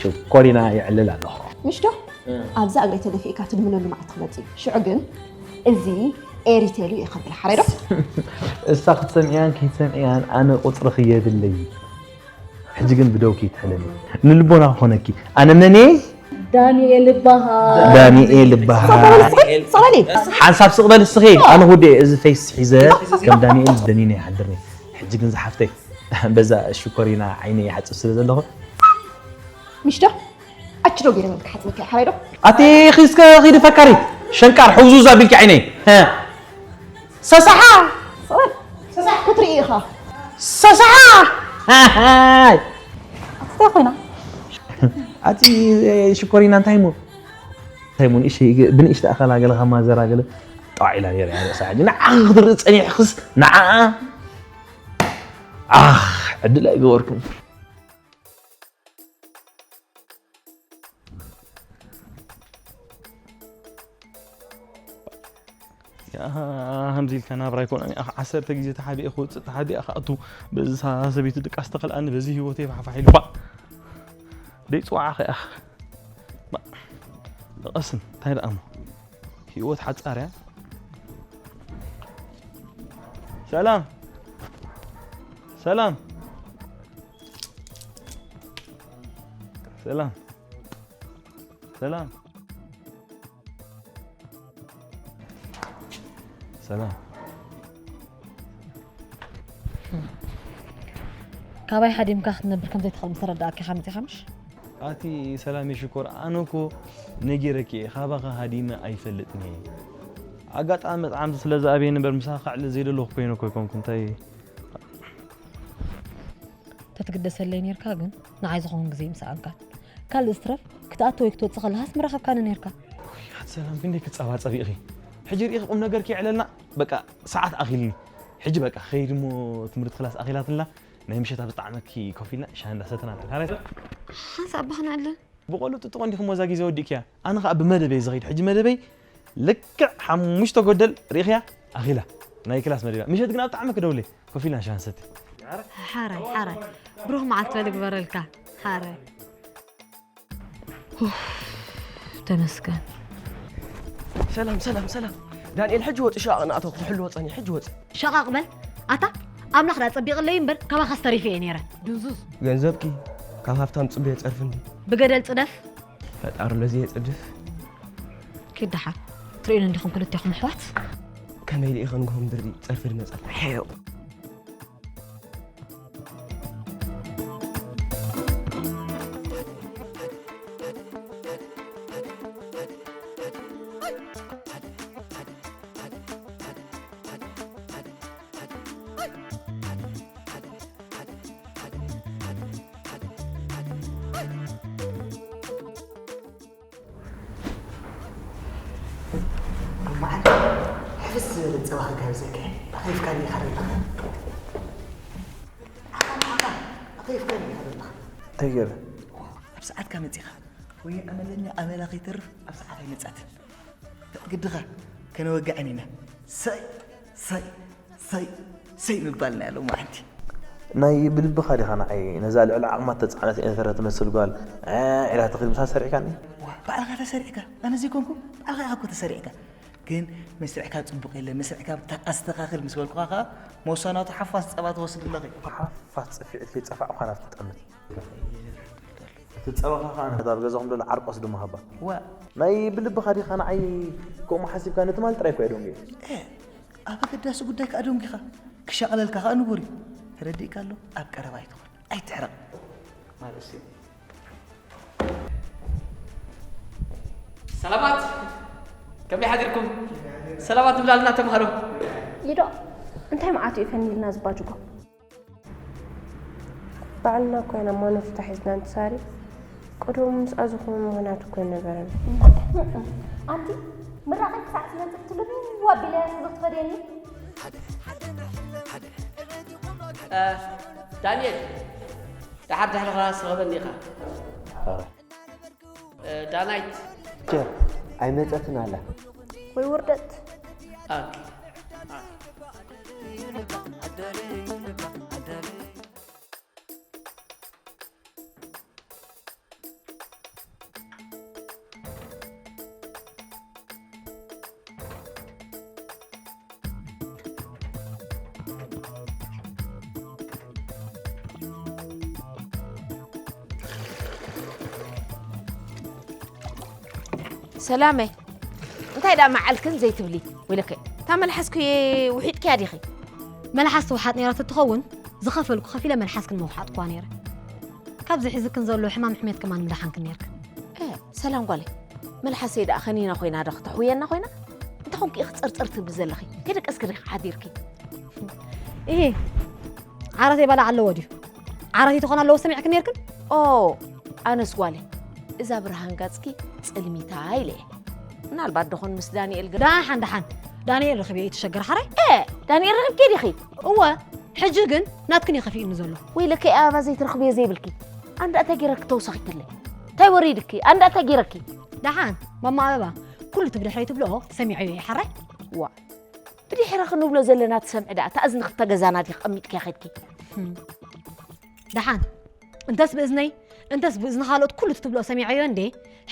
ሽኮሪና የዕልል ኣለኹ። ምሽ ዶ? እ። ኣብዛ እግረይ ተደፊእካ ትልምነሉ መዓልቲ ክመጽእ እዩ። ሽዑ ግን እዚ ኤሪቴል እዩ ከብል ሓራይ ዶ? እሳ ክትሰምዕያን ከይትሰምዕያን ኣነ ቁጽርኺ የብለይ። ሕጂ ግን ብደውኪ ይትሕለኒ። ንልቦና ክኾነኪ። ኣነ መን እየ? ዳንኤል እበሃል። ዳንኤል እበሃል። ሰላሊ። ሓንሳብ ስቕ በል እስኺ። ኣነ ሁዴ እዚ ፌስ ሒዘ ከም ዳንኤል ደኒነ ይሓድርኒ። ሕጂ ግን ዝሓፍተይ በዛ ሽኮሪና ዓይነይ ይሓጽብ ስለ ዘለኹ። ምሽ ዶ? ኣቺ ዶ ገይረ መብክ ሓጽበካ ሓራይ ዶ? ኣቲ ኺስከ ኺዲ ፈካሪት። ሸንቃር ሕውዙዝ ኣቢልኪ ዓይነይ። ሀ። ሰሳሓ! ሰሳሕ ክትርኢ ኢኻ። ሰሳሓ! ሃሃይ! ኣቲ እንታይ ኮይና? ኣቲ ሽኮሪና እንታይ እሞ? እንታይ እሞ ንእሽተይ ግ-፣ ብንእሽተ ኣኸላ ገለ ከማዘራ ገለ ጣዕ ኢላ ነይራ እያ ርእሳ። ሕጂ ንዓ ክትርኢ ጸኒሕክስ ንዓ። ኣኽ፣ ዕድል ኣይገበርኩን። ከምዚ ኢልካ ናብራ ኣይኮነን። ኣኸ ዓሰርተ ግዜ ተሓቢኤ ክወፅእ፣ ተሓቢኤ ክኣቱ፣ በዚ ሳ-፣ ሰበይቲ ድቃስ ተኸልኣኒ፣ በዚ ህይወተይ ፋሕፋሕ ኢሉ። ባ-፣ ደይ ፅዋዓ ኸ ኣኸ። ባ-፣ ደቐስን፣ እንታይ ደኣ እሞ? ህይወት ሓጻር እያ። ሰላም። ሰላም። ሰላም። ሰላም። ሰላም። ካባይ ሃዲምካ ክትነብር ከም ዘይትኽእል ምስ ተረዳእካ ኢኻ መጺኻ ምሽ? ኣቲ ሰላም የሽኮር፣ ኣነ እኮ ነጊረኪ እየ፣ ካባኻ ሃዲመ ኣይፈልጥን እየ። ኣጋጣሚ መጥዓምቲ ስለ ዝኣብየኒ እምበር ምሳኻ ክዕልል ዘይደለኹ ኮይነ እኮ ኣይኮንኩ፣ እንታይ ተትግደሰለይ ኔርካ ግን ንዓይ ዝኸውን ግዜ ምሰኣንካ። ካልእ ዝትረፍ ክትኣቱ ወይ ክትወጽእ ከለኻስ ምረኸብካኒ ኔርካ። ኣቲ ሰላም ክንደይ ክትጸባጸቢ ኢኺ። ሕጂ ርኢኺ ቁም ነገርኪ የዕለልና። በቃ ሰዓት ኣኺልኒ። ሕጂ በቃ ኸይድ እሞ ትምህርቲ ክላስ ኣኺላትና። ናይ ምሸት ኣብ ዝጠዓመኪ ኮፍ ኢልና ሻሂ እንዳሰተና ንዕል። ሃራይ ሓንሳእ ኣባኽና ኣለን። ብቆሉ ጥጥቆ እንዲኹም ወዛ ግዜ ወዲእክያ። ኣነ ኸኣ ብመደበይ ዝኸይድ። ሕጂ መደበይ ልክዕ ሓሙሽተ ጎደል ርኢኽያ ኣኺላ። ናይ ክላስ መደብያ። ምሸት ግን ኣብ ጣዕሚ ክደውለ ኮፍ ኢልና ሻሂ ንሰቲ። ሓራይ፣ ሓራይ። ብሩኽ መዓልቲ በል ግበረልካ። ሓራይ። ኡፍ፣ ተመስገን። ሰላም፣ ሰላም፣ ሰላም። ዳንኤል ሕጂ ወፂ ሸቓቕ ንኣተኹ ክሕልዎ ጸኒሑ፣ ሕጂ ወፂ። ሸቓቕ በል። ኣታ ኣምላኽ ዳ ጸቢቕለይ እምበር ካባኻስ ተሪፈ እየ ነይረ። ድንዙዝ። ገንዘብኪ ካብ ሃፍታም ጽበዮ ጸርፊ እንዲ። ብገደል ጽደፍ። ፈጣሪ ለዚ የጽድፍ። ኪድ ደሓን። ትርእዩኒ እንዲኹም ክልቴኹም ኣሕዋት? ከመይ ኢለ ኢኸ ንግሆ ምድሪ ጸርፊ ድመጸልካ? ሕዮ። መዓል ሕፍስ ዝበለ ጸባ ክጋብዘካ እየ። ብኸይፍካ ድዩ ኢኻ ዘለኻ? ዓኻ፣ ዓኻ፣ ብኸይፍካ ድዩ ኢኻ ዘለኻ? እንታይ ገይረ? ኣብ ሰዓትካ መጺኻ። ወይ ኣመለኛ ኣመላ ከይተርፍ ኣብ ሰዓት ኣይመጻትን። ግድኻ ከነወግዐን ኢና። ሰይ፣ ሰይ፣ ሰይ፣ ሰይ ምባልና ያለው መዓልቲ። ናይ ብልብኻ ዲኻ ንዓይ ነዛ ልዕሊ ዓቕማ እተጻዕነት ኤርትራ ትመስል ጓል፣ ዒላ ትኽእል ምሳ ሰሪዕካኒ? ዋ፣ ባዕልኻ ተሰሪዕካ። ኣነ ዘይኮንኩ፣ ባዕልኻ ኢኻ እኮ ተሰሪዕካ። ግን መስርዕካ ጽቡቕ የለ፣ መስርዕካ ብታ-፣ ኣስተኻኽል ምስ በልኩኻ ኸኣ መውሳናቱ ሓፋስ ጸባ ትወስድ ኣለኺ። ሓፋስ ጽፊዒት ከይጸፋዕኳ ናብቲ ጠምት። እቲ ጸባኻ ኸኣ ነታ ኣብ ገዛኹም ዘሎ ዓርቆስ ድማ ሃባ። ዋ። ናይ ብልብኻ ዲኻ ንዓይ ከምኡ ሓሲብካ? ነቲ ማል ጥራይ እኮ እየ ደንጉየ። እ፣ ኣብ ኣገዳሲ ጉዳይ ከኣ ደንጒኻ። ክሻቐለልካ ኸኣ ንቡር እዩ። ተረዲእካ ኣሎ? ኣብ ቀረባ ኣይትኹን። ኣይትሕረቕ። ማለት እዩ። ሰላማት! ከመይ ሓዲርኩም? ሰላማት ንብላልና ተምሃሮ። ኢዶ፣ እንታይ መዓት እዩ ፈኒልና ዝባጅጎ? ባዕልና እኮ ኢና እሞ ንፍታሕ ሒዝና ንተሳሪ። ቅድም ምስኣ ዝኾነ ምኽንያት እኮ ኣይነበረን። ኣንቲ ምራቐይ ክሳዕ ዝመጽእ ትልው ኣቢለ እያ ስለ ትፈድየኒ። እ፣ ዳንኤል፣ ደሓር ድሕሪ ክላስ ርኸበኒ ኢኻ። እ፣ ዳናይት። ቸር፣ ኣይመጸትን ኣላ። ወይ ውርደት። ኦኬ። ሰላመይ፣ እንታይ ደኣ መዓልክን ዘይትብሊ? ወይለከ፣ እታ መልሓስኪ ውሒጥክያ ዲኺ? መልሓስ ትውሓጥ ነይራ ተትኸውን፣ ዝኸፈልኩ ከፊለ መልሓስክን ምውሓጥክዋ ነይረ። ካብዚ ሒዝክን ዘሎ ሕማም ሕሜት ከማን ምደሓንክን ነይርክን። እ፣ ሰላም ጓለይ፣ መልሓሰይ ደኣ ከኒና ኮይና ዶ ክተሕውየና ኮይና? እንታይ ኾንኪ ኢኺ ጽርጽር ትብሊ ዘለኺ? ከይደቀስኪ ዲኺ ሓዲርኪ? ኢሂ፣ ዓራተይ ባልዕ ኣለዎ ድዩ? ዓራተይ ተኾን ኣለዎ ሰሚዕክን ነይርክን? ኦ፣ ኣነስ ጓለይ፣ እዛ ብርሃን ጋጽኪ ጽልሚታ ኢለ እየ። ምናልባት ደኾን ምስ ዳንኤል ገ- ደሓን፣ ደሓን። ዳንኤል ረኺበ እየ፣ ኣይትሸገር ሓራይ። እ፣ ዳንኤል ረኺብኪ ዲኺ? እወ፣ ሕጂ ግን ናትክን እዩ ከፊእኒ ዘሎ። ወይለከይ ኣበባ ዘይትረኽብዮ ዘይብልኪ። ኣንዳ እንታይ ገይረኪ ተወሳኺትለይ? እንታይ ወሪድኪ? ኣንዳ እንታይ ገይረኪ? ደሓን፣ ማማ ኣበባ፣ ኩሉ እቲ ብድሕረይ ትብልኦ ሰሚዐዮ እየ ሓራይ። ዋ፣ ብድሕሪ ክንብሎ ዘለና ትሰምዒ ደኣ፣ እታ እዝኒ ክልተ ገዛና ዲኺ ቀሚጥክያ ኸድኪ? ደሓን እንተስ ብእዝነይ እንተስ ብእዝኒ ካልኦት ኩሉ እቲ ትብልኦ ሰሚዐዮ እንዴ?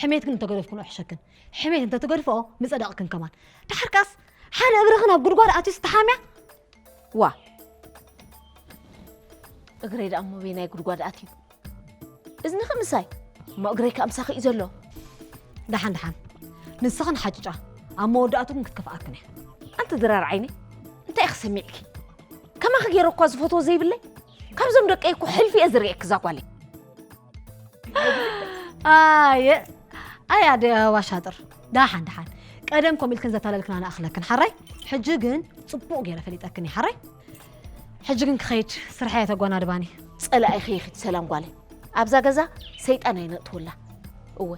ሕሜት ግን እንተገደፍክንኦ ሕሸክን። ሕሜት እንተትገድፍኦ ምጸደቕክን ከማን። ደሓር ከኣስ ሓደ እግርኽን ኣብ ጉድጓድ ኣትዩ ዝተሓምያ? ዋ እግረይ ደኣ እሞ በየናይ ጉድጓድ ኣትዩ? እዝንኺ ምሳይ እሞ እግረይ ከኣ ምሳኺ እዩ ዘሎ። ደሓን ደሓን ንስኽን ሓጭጫ ኣብ መወዳእቱ ግን ክትከፍኣክን እያ። ኣንቲ ድራር ዓይነይ እንታይ ኢኺ ሰሚዕኪ? ከማኺ ገይረ እኳ ዝፈትዎ ዘይብለይ። ካብዞም ደቀይ እኮ ሕልፊ እየ ዝርእየኪ እዛ ጓለይ። ኣየ ኣይ ኣደ ዋሻጥር ደሓን ደሓን ቀደም ከምኡ ኢልክን ዘታለልክን ኣነ ኣኽለክን ሓራይ። ሕጂ ግን ጽቡቕ ገይረ ፈሊጠክን እየ ሓራይ። ሕጂ ግን ክኸይድ ስርሐይ ተጓናድባኒ። ጸላኢኺ ይኺድ ሰላም ጓለይ። ኣብዛ ገዛ ሰይጣን ኣይነእትወላ። እወ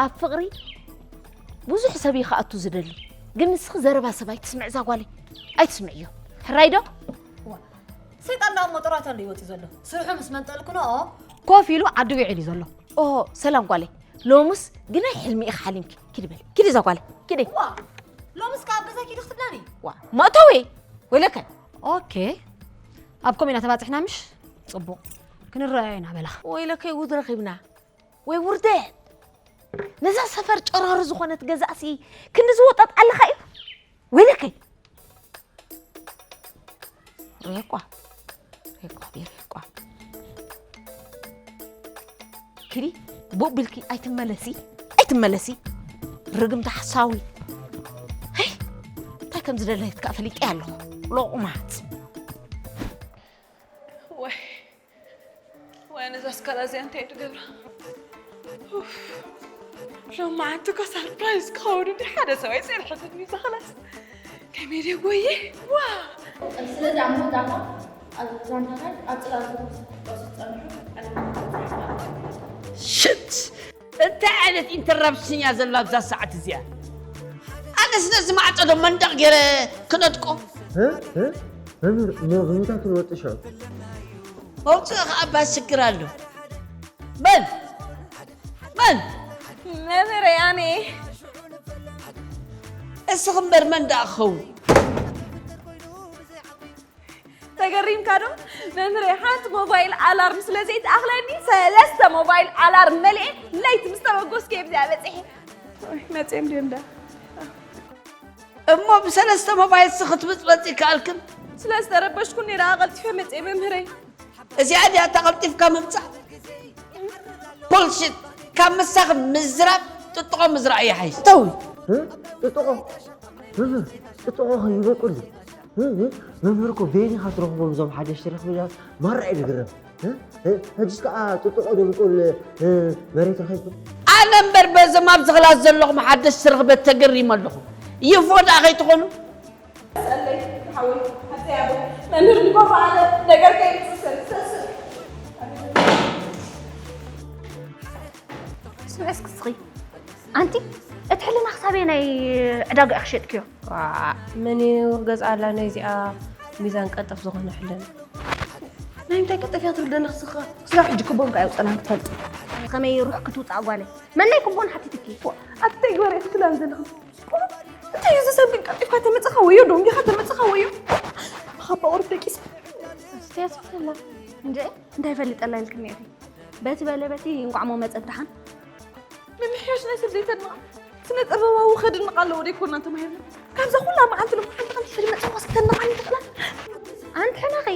ኣብ ፍቕሪ ብዙሕ ሰብ እዩ ክኣቱ ዝደሊ። ግን ንስኺ ዘረባ ሰብ ኣይትስምዕ እዛ ጓለይ። ኣይትስምዕዮ። ሕራይ ዶ? ሰይጣን ናብ መጠራታ እንደ ይወጽእ ዘሎ ስርሑ ምስ መንጠልክኖ ኮፍ ኢሉ ዓዲ ውዒል እዩ ዘሎ። ኦ ሰላም ጓለይ። ሎምስ ግናይ ሕልሚ ኢኺ ሓሊምኪ። ኪዲ በሊ ኪዲ እዛ ጓለይ ኪዲ። ዋ ሎምስ ካብ ገዛ ኪዲ ክትብላኒ። ዋ መእተዊ ወይለከ። ኦኬ ኣብ ኮም ኢና ተባፂሕና ምሽ ፅቡቕ ክንረኣዮ ኢና በላ። ወይለከይ ጉድ ረኺብና ወይ ውርደት። ነዛ ሰፈር ጨራሪ ዝኾነት ገዛእሲ ክንዲ ዝወጣጥ ኣለኻ እዩ። ወይለከይ ሬቋ ሬቋ ሬቋ ኪዲ ቡእ ቢልኪ ኣይትመለሲ ኣይትመለሲ ርግምቲ ሓሳዊ። ሀይ እንታይ ከም ዝደለየት ከዓ ፈሊጠ ኣለኹ። ሎቑማት ወይ ወይ ነዛ ስካላ እዚኣ እንታይ ትገብራ? ኡፍ፣ ሎማዓንቲ እኮ ሰርፕራይዝ ክኸውን እንዲ ሓደ ሰብኣይ ጸኒሐትኒ እዛ ኸላስ ከመይ ደጎየ ዋ ስለዚ ኣብ መወዳእታ ኣብ ዛንታታት ኣብ ጽላል ዝጠቕሱ ዝጸንሑ ቀለማት ክትጽሕፍ ኣለካ። ሽት እንታይ ዓይነት ኢንተራፕሽን እያ ዘላ ኣብዛ ሰዓት እዚኣ? ኣነስ ነዚ ማዕጾ ዶ መንደቕ ገይረ ክነድቆ? እ? እ? መምህር እሞ ብምንታይ ክንወጽእ ሽዑ? መውጽኢ ኸኣ እባ ሽግር ኣሎ። መን? መን? መምህረይ ኣነ እየ። እስኺ እምበር መን ደኣ ክኸውን? ተገሪምካ ዶ መምህረይ? ሓንቲ ሞባይል ኣላርም ስለ ዘይትኣኽለኒ ሰለስተ ሞባይል ኣላርም መሊኤ ለይቲ ምስ ተበገስኩ እየ እዚኣ በፂሐ። ወይ መፅዮም ድዮም ደኣ? እሞ ብሰለስተ ሞባይል ሲ ክትብፅበፂ ይከኣልክን? ስለ ዝተረበሽኩ እኔ ደኣ ቀልጢፈ መፅየ መምህረይ። እዚኣ ድያ እታ ቀልጢፍካ ምምፃእ? ቡልሽት! ካብ ምሳኺ ምዝራብ ጥጥቖ ምዝራእ ይሓይሽ። ተዊ! እ? ጥጥቖ? መምህር፣ ጥጥቖ ኸ ይበቁል ድዩ? እ? እ? መምህር እኮ በየን ኢኻ ትረኽቦም እዞም ሓደሽቲ ረኽብታት? ማራ እዩ ዝግረም። እ? እ? ሕጅስ ከኣ ጥጥቖ ደብቁል እ፣ መሬት ረኺብኩም? ኣነ እምበር በዞም ኣብዚ ክላስ ዘለኹም ሓደሽቲ ረኽበት ተገሪመ ኣለኹ። ይፎ ደኣ ከይትኾኑ? ሰለይ ሓወይ ሓተይ ኣቦ መምህር ንጎፋ ኣለ ነገር ከይምፅእ ሰልሰልስል ስምዒ እስኪ ስኺ ኣንቲ እቲ ሕልና ክሳበይ ናይ ዕዳጋ ኢኺ ሸጥክዮ? ዋእ፣ መን እዩ ገዝኣላ ነዚኣ ሚዛን ቀልጠፍ ዝኾነ ሕልና? ናይ ምንታይ ቀልጠፍ እያ ትብል ደለኽስኻ? ክሳብ ሕጂ ክቦን ከኣ የውፀላን ክትፈልጢ። ከመይ ሩሕ ክትውፃእ ጓለይ? መን ናይ ክቦን ሓቲትኪ? ኣብቲ ተግባር ኢኺ ትላን ዘለኽን? እንታይ እዩ ዝሰብ ግን ቀልጢፍካ ተመፅኻ ወዮ ደንጊኻ ተመፅኻ ወዮ ብኻባ ቁሩብ ደቂስ እስቲ ያስፍላ እንደ እንታይ ፈልጠላ ኢልክኒ ኢኺ በቲ በለ በቲ እንቋዕ ሞ መፀት ደሓን ምምሕያሽ ናይ ስደተና ስነ ጥበባዊ ከድንቕ ኣለዎ ደይኮና ተማሂርና ካብዛ ኩላ መዓልቲ ሎም ሓንቲ ሓንቲ ሕድመ ፅዋ ስተናቓኒ ትኽላ ኣንቲ ሕነኺ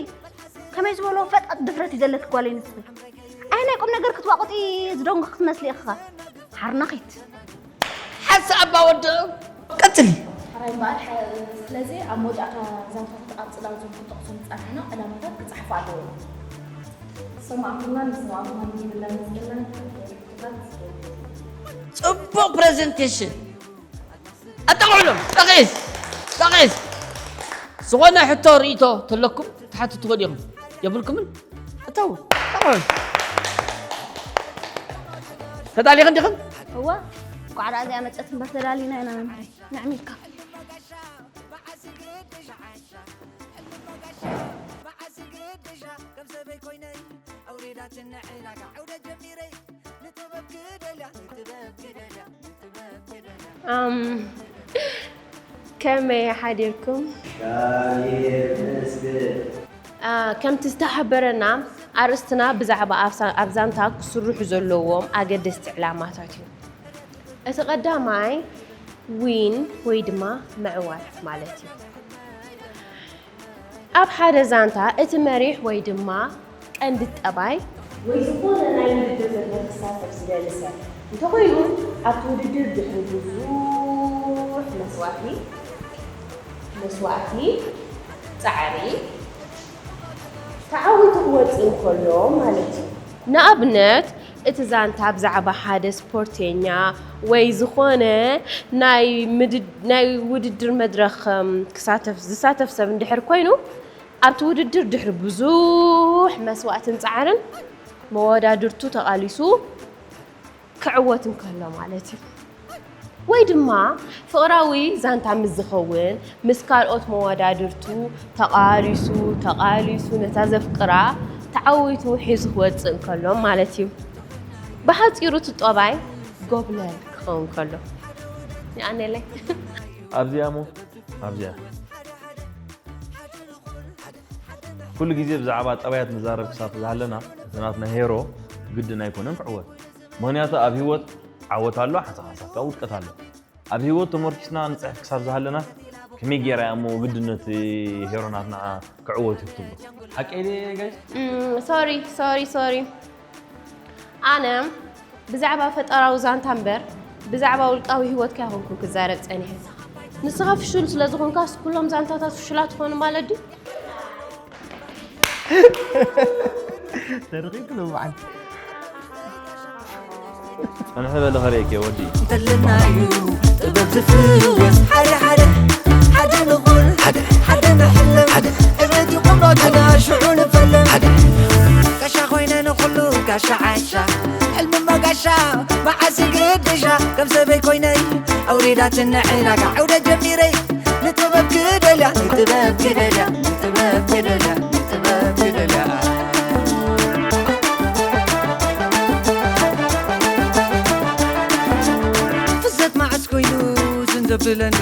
ከመይ ዝበሎ ፈጣጥ ድፍረት እዩ ዘለኪ ጓለይ ንስኺ ኣይ ናይ ቁም ነገር ክትዋቕጢ ዝደንጉ ክትመስሊ ኢኻ ሓርነኺት ሓንሳእ ኣባ ወድኦም ቀጽሊ። ሕራይ እምበኣር፣ ስለዚ ኣብ መወዳእታ ዛንታታት ኣብ ጽላል እዞም ክጠቕሶም ዝጸናሕና ዕላማታት ክጸሓፉ ኣለዎም። ዝሰማዕኩምናን ዝሰማዕኩምናን ዘይብልና መጽለና ትኹረት ዝገብሩ። ጽቡቕ ፕረዘንቴሽን። ኣጣቕዑሎም። ጠቒስ። ጠቒስ። ዝኾነ ሕቶ ርእይቶ ተለኩም ትሓትትዎ ዲኹም? የብልኩምን? እተው። ጠቕዑ። ተዳሊኽን ዲኽን? እወ፣ ቋዕራ እዚኣ መጸት እምበር ተዳሊና ኢና መምህረይ። ንዕሚልካ። ኣም፣ ከመይ ሓዲርኩም? ከምቲ ዝተሓበረና ኣርእስትና ብዛዕባ ኣብ ዛንታ ክስርሑ ዘለዎም ኣገደስቲ ዕላማታት እዩ። እቲ ቀዳማይ ዊን ወይ ድማ ምዕዋት ማለት እዩ። ኣብ ሓደ ዛንታ እቲ መሪሕ ወይ ድማ ቀንዲ ጠባይ ወይ ዝኾነ ናይ ውድድር መድረኽ ክሳተፍ ዝደሊ ሰብ እንተኾይኑ ኣብቲ ውድድር ድሕሪ ብዙሕ መስዋእቲ መስዋእቲ ፃዕሪ ተዓዊቱ ክወፅእ እንከሎ ማለት እዩ። ንኣብነት እቲ ዛንታ ብዛዕባ ሓደ ስፖርተኛ ወይ ዝኾነ ናይ ናይ ውድድር መድረኽ ክሳተፍ ዝሳተፍ ሰብ እንድሕር ኮይኑ ኣብቲ ውድድር ድሕሪ ብዙሕ መስዋእትን ፃዕርን መወዳድርቱ ተቓሊሱ ክዕወት እንከሎ ማለት እዩ። ወይ ድማ ፍቕራዊ ዛንታ ምስ ዝኸውን ምስ ካልኦት መወዳድርቱ ተቓሊሱ ተቓሊሱ ነታ ዘፍቅራ ተዓዊቱ ሒዙ ክወፅእ እንከሎ ማለት እዩ። ብሓፂሩ እቲ ጠባይ ጎብለል ክኸውን ከሎ ይኣነለይ። ኣብዚኣ ሞ ኣብዚኣ ኩሉ ግዜ ብዛዕባ ጠባያት ንዛረብ ክሳብ ዝሃለና እቲ ናትና ሄሮ ግድን ኣይኮነን ክዕወት። ምኽንያቱ ኣብ ህይወት ዓወት ኣሎ፣ ሓንሳብ ሓንሳብ ከዓ ውድቀት ኣሎ። ኣብ ህይወት ተመርኪስና ንፅሕፍ ክሳብ ዝሃለና ከመይ ገይራ እያ እሞ ግድን ነቲ ሄሮ ናትና ክዕወት እዩ ክትብሎ? ሓቀይ ድየ ጋይስ? ሶሪ ሶሪ ሶሪ ኣነ ብዛዕባ ፈጠራዊ ዛንታ እምበር ብዛዕባ ውልቃዊ ህይወትካ ኣይኮንኩን ክዛረብ ጸኒሐ። ንስኻ ፍሹል ስለ ዝኾንካስ ኩሎም ዛንታታት ፍሹላት ይኾኑ ማለት ድዩ? ተረኺብክሉ በዓል ጸንሕ በለ ኸርእየኪ ወዲ እንተለናዩ ጥበብ ዝፍወስ ሓደ ሓደ ሓደ ንኹን ሓደ ሓደ ንሕለም ዕብየት ይቑም ሮትና ሽዑ ንፈለም ጋሻ ኮይነ ንኹሉ ጋሻ ዓሻ ሕልሚ መጋሻ መዓስ ግድሻ ከም ሰበይ ኮይነይ ኣውሪዳትኒ ዕዳጋ ዕውደ ጀሚረይ ንጥበብ ክደልያ ንጥበብ ክደልያ ንጥበብ ክደልያ ንጥበብ ክደልያ ፍዘት መዓስ ኮይኑ ዝን ዘብለኒ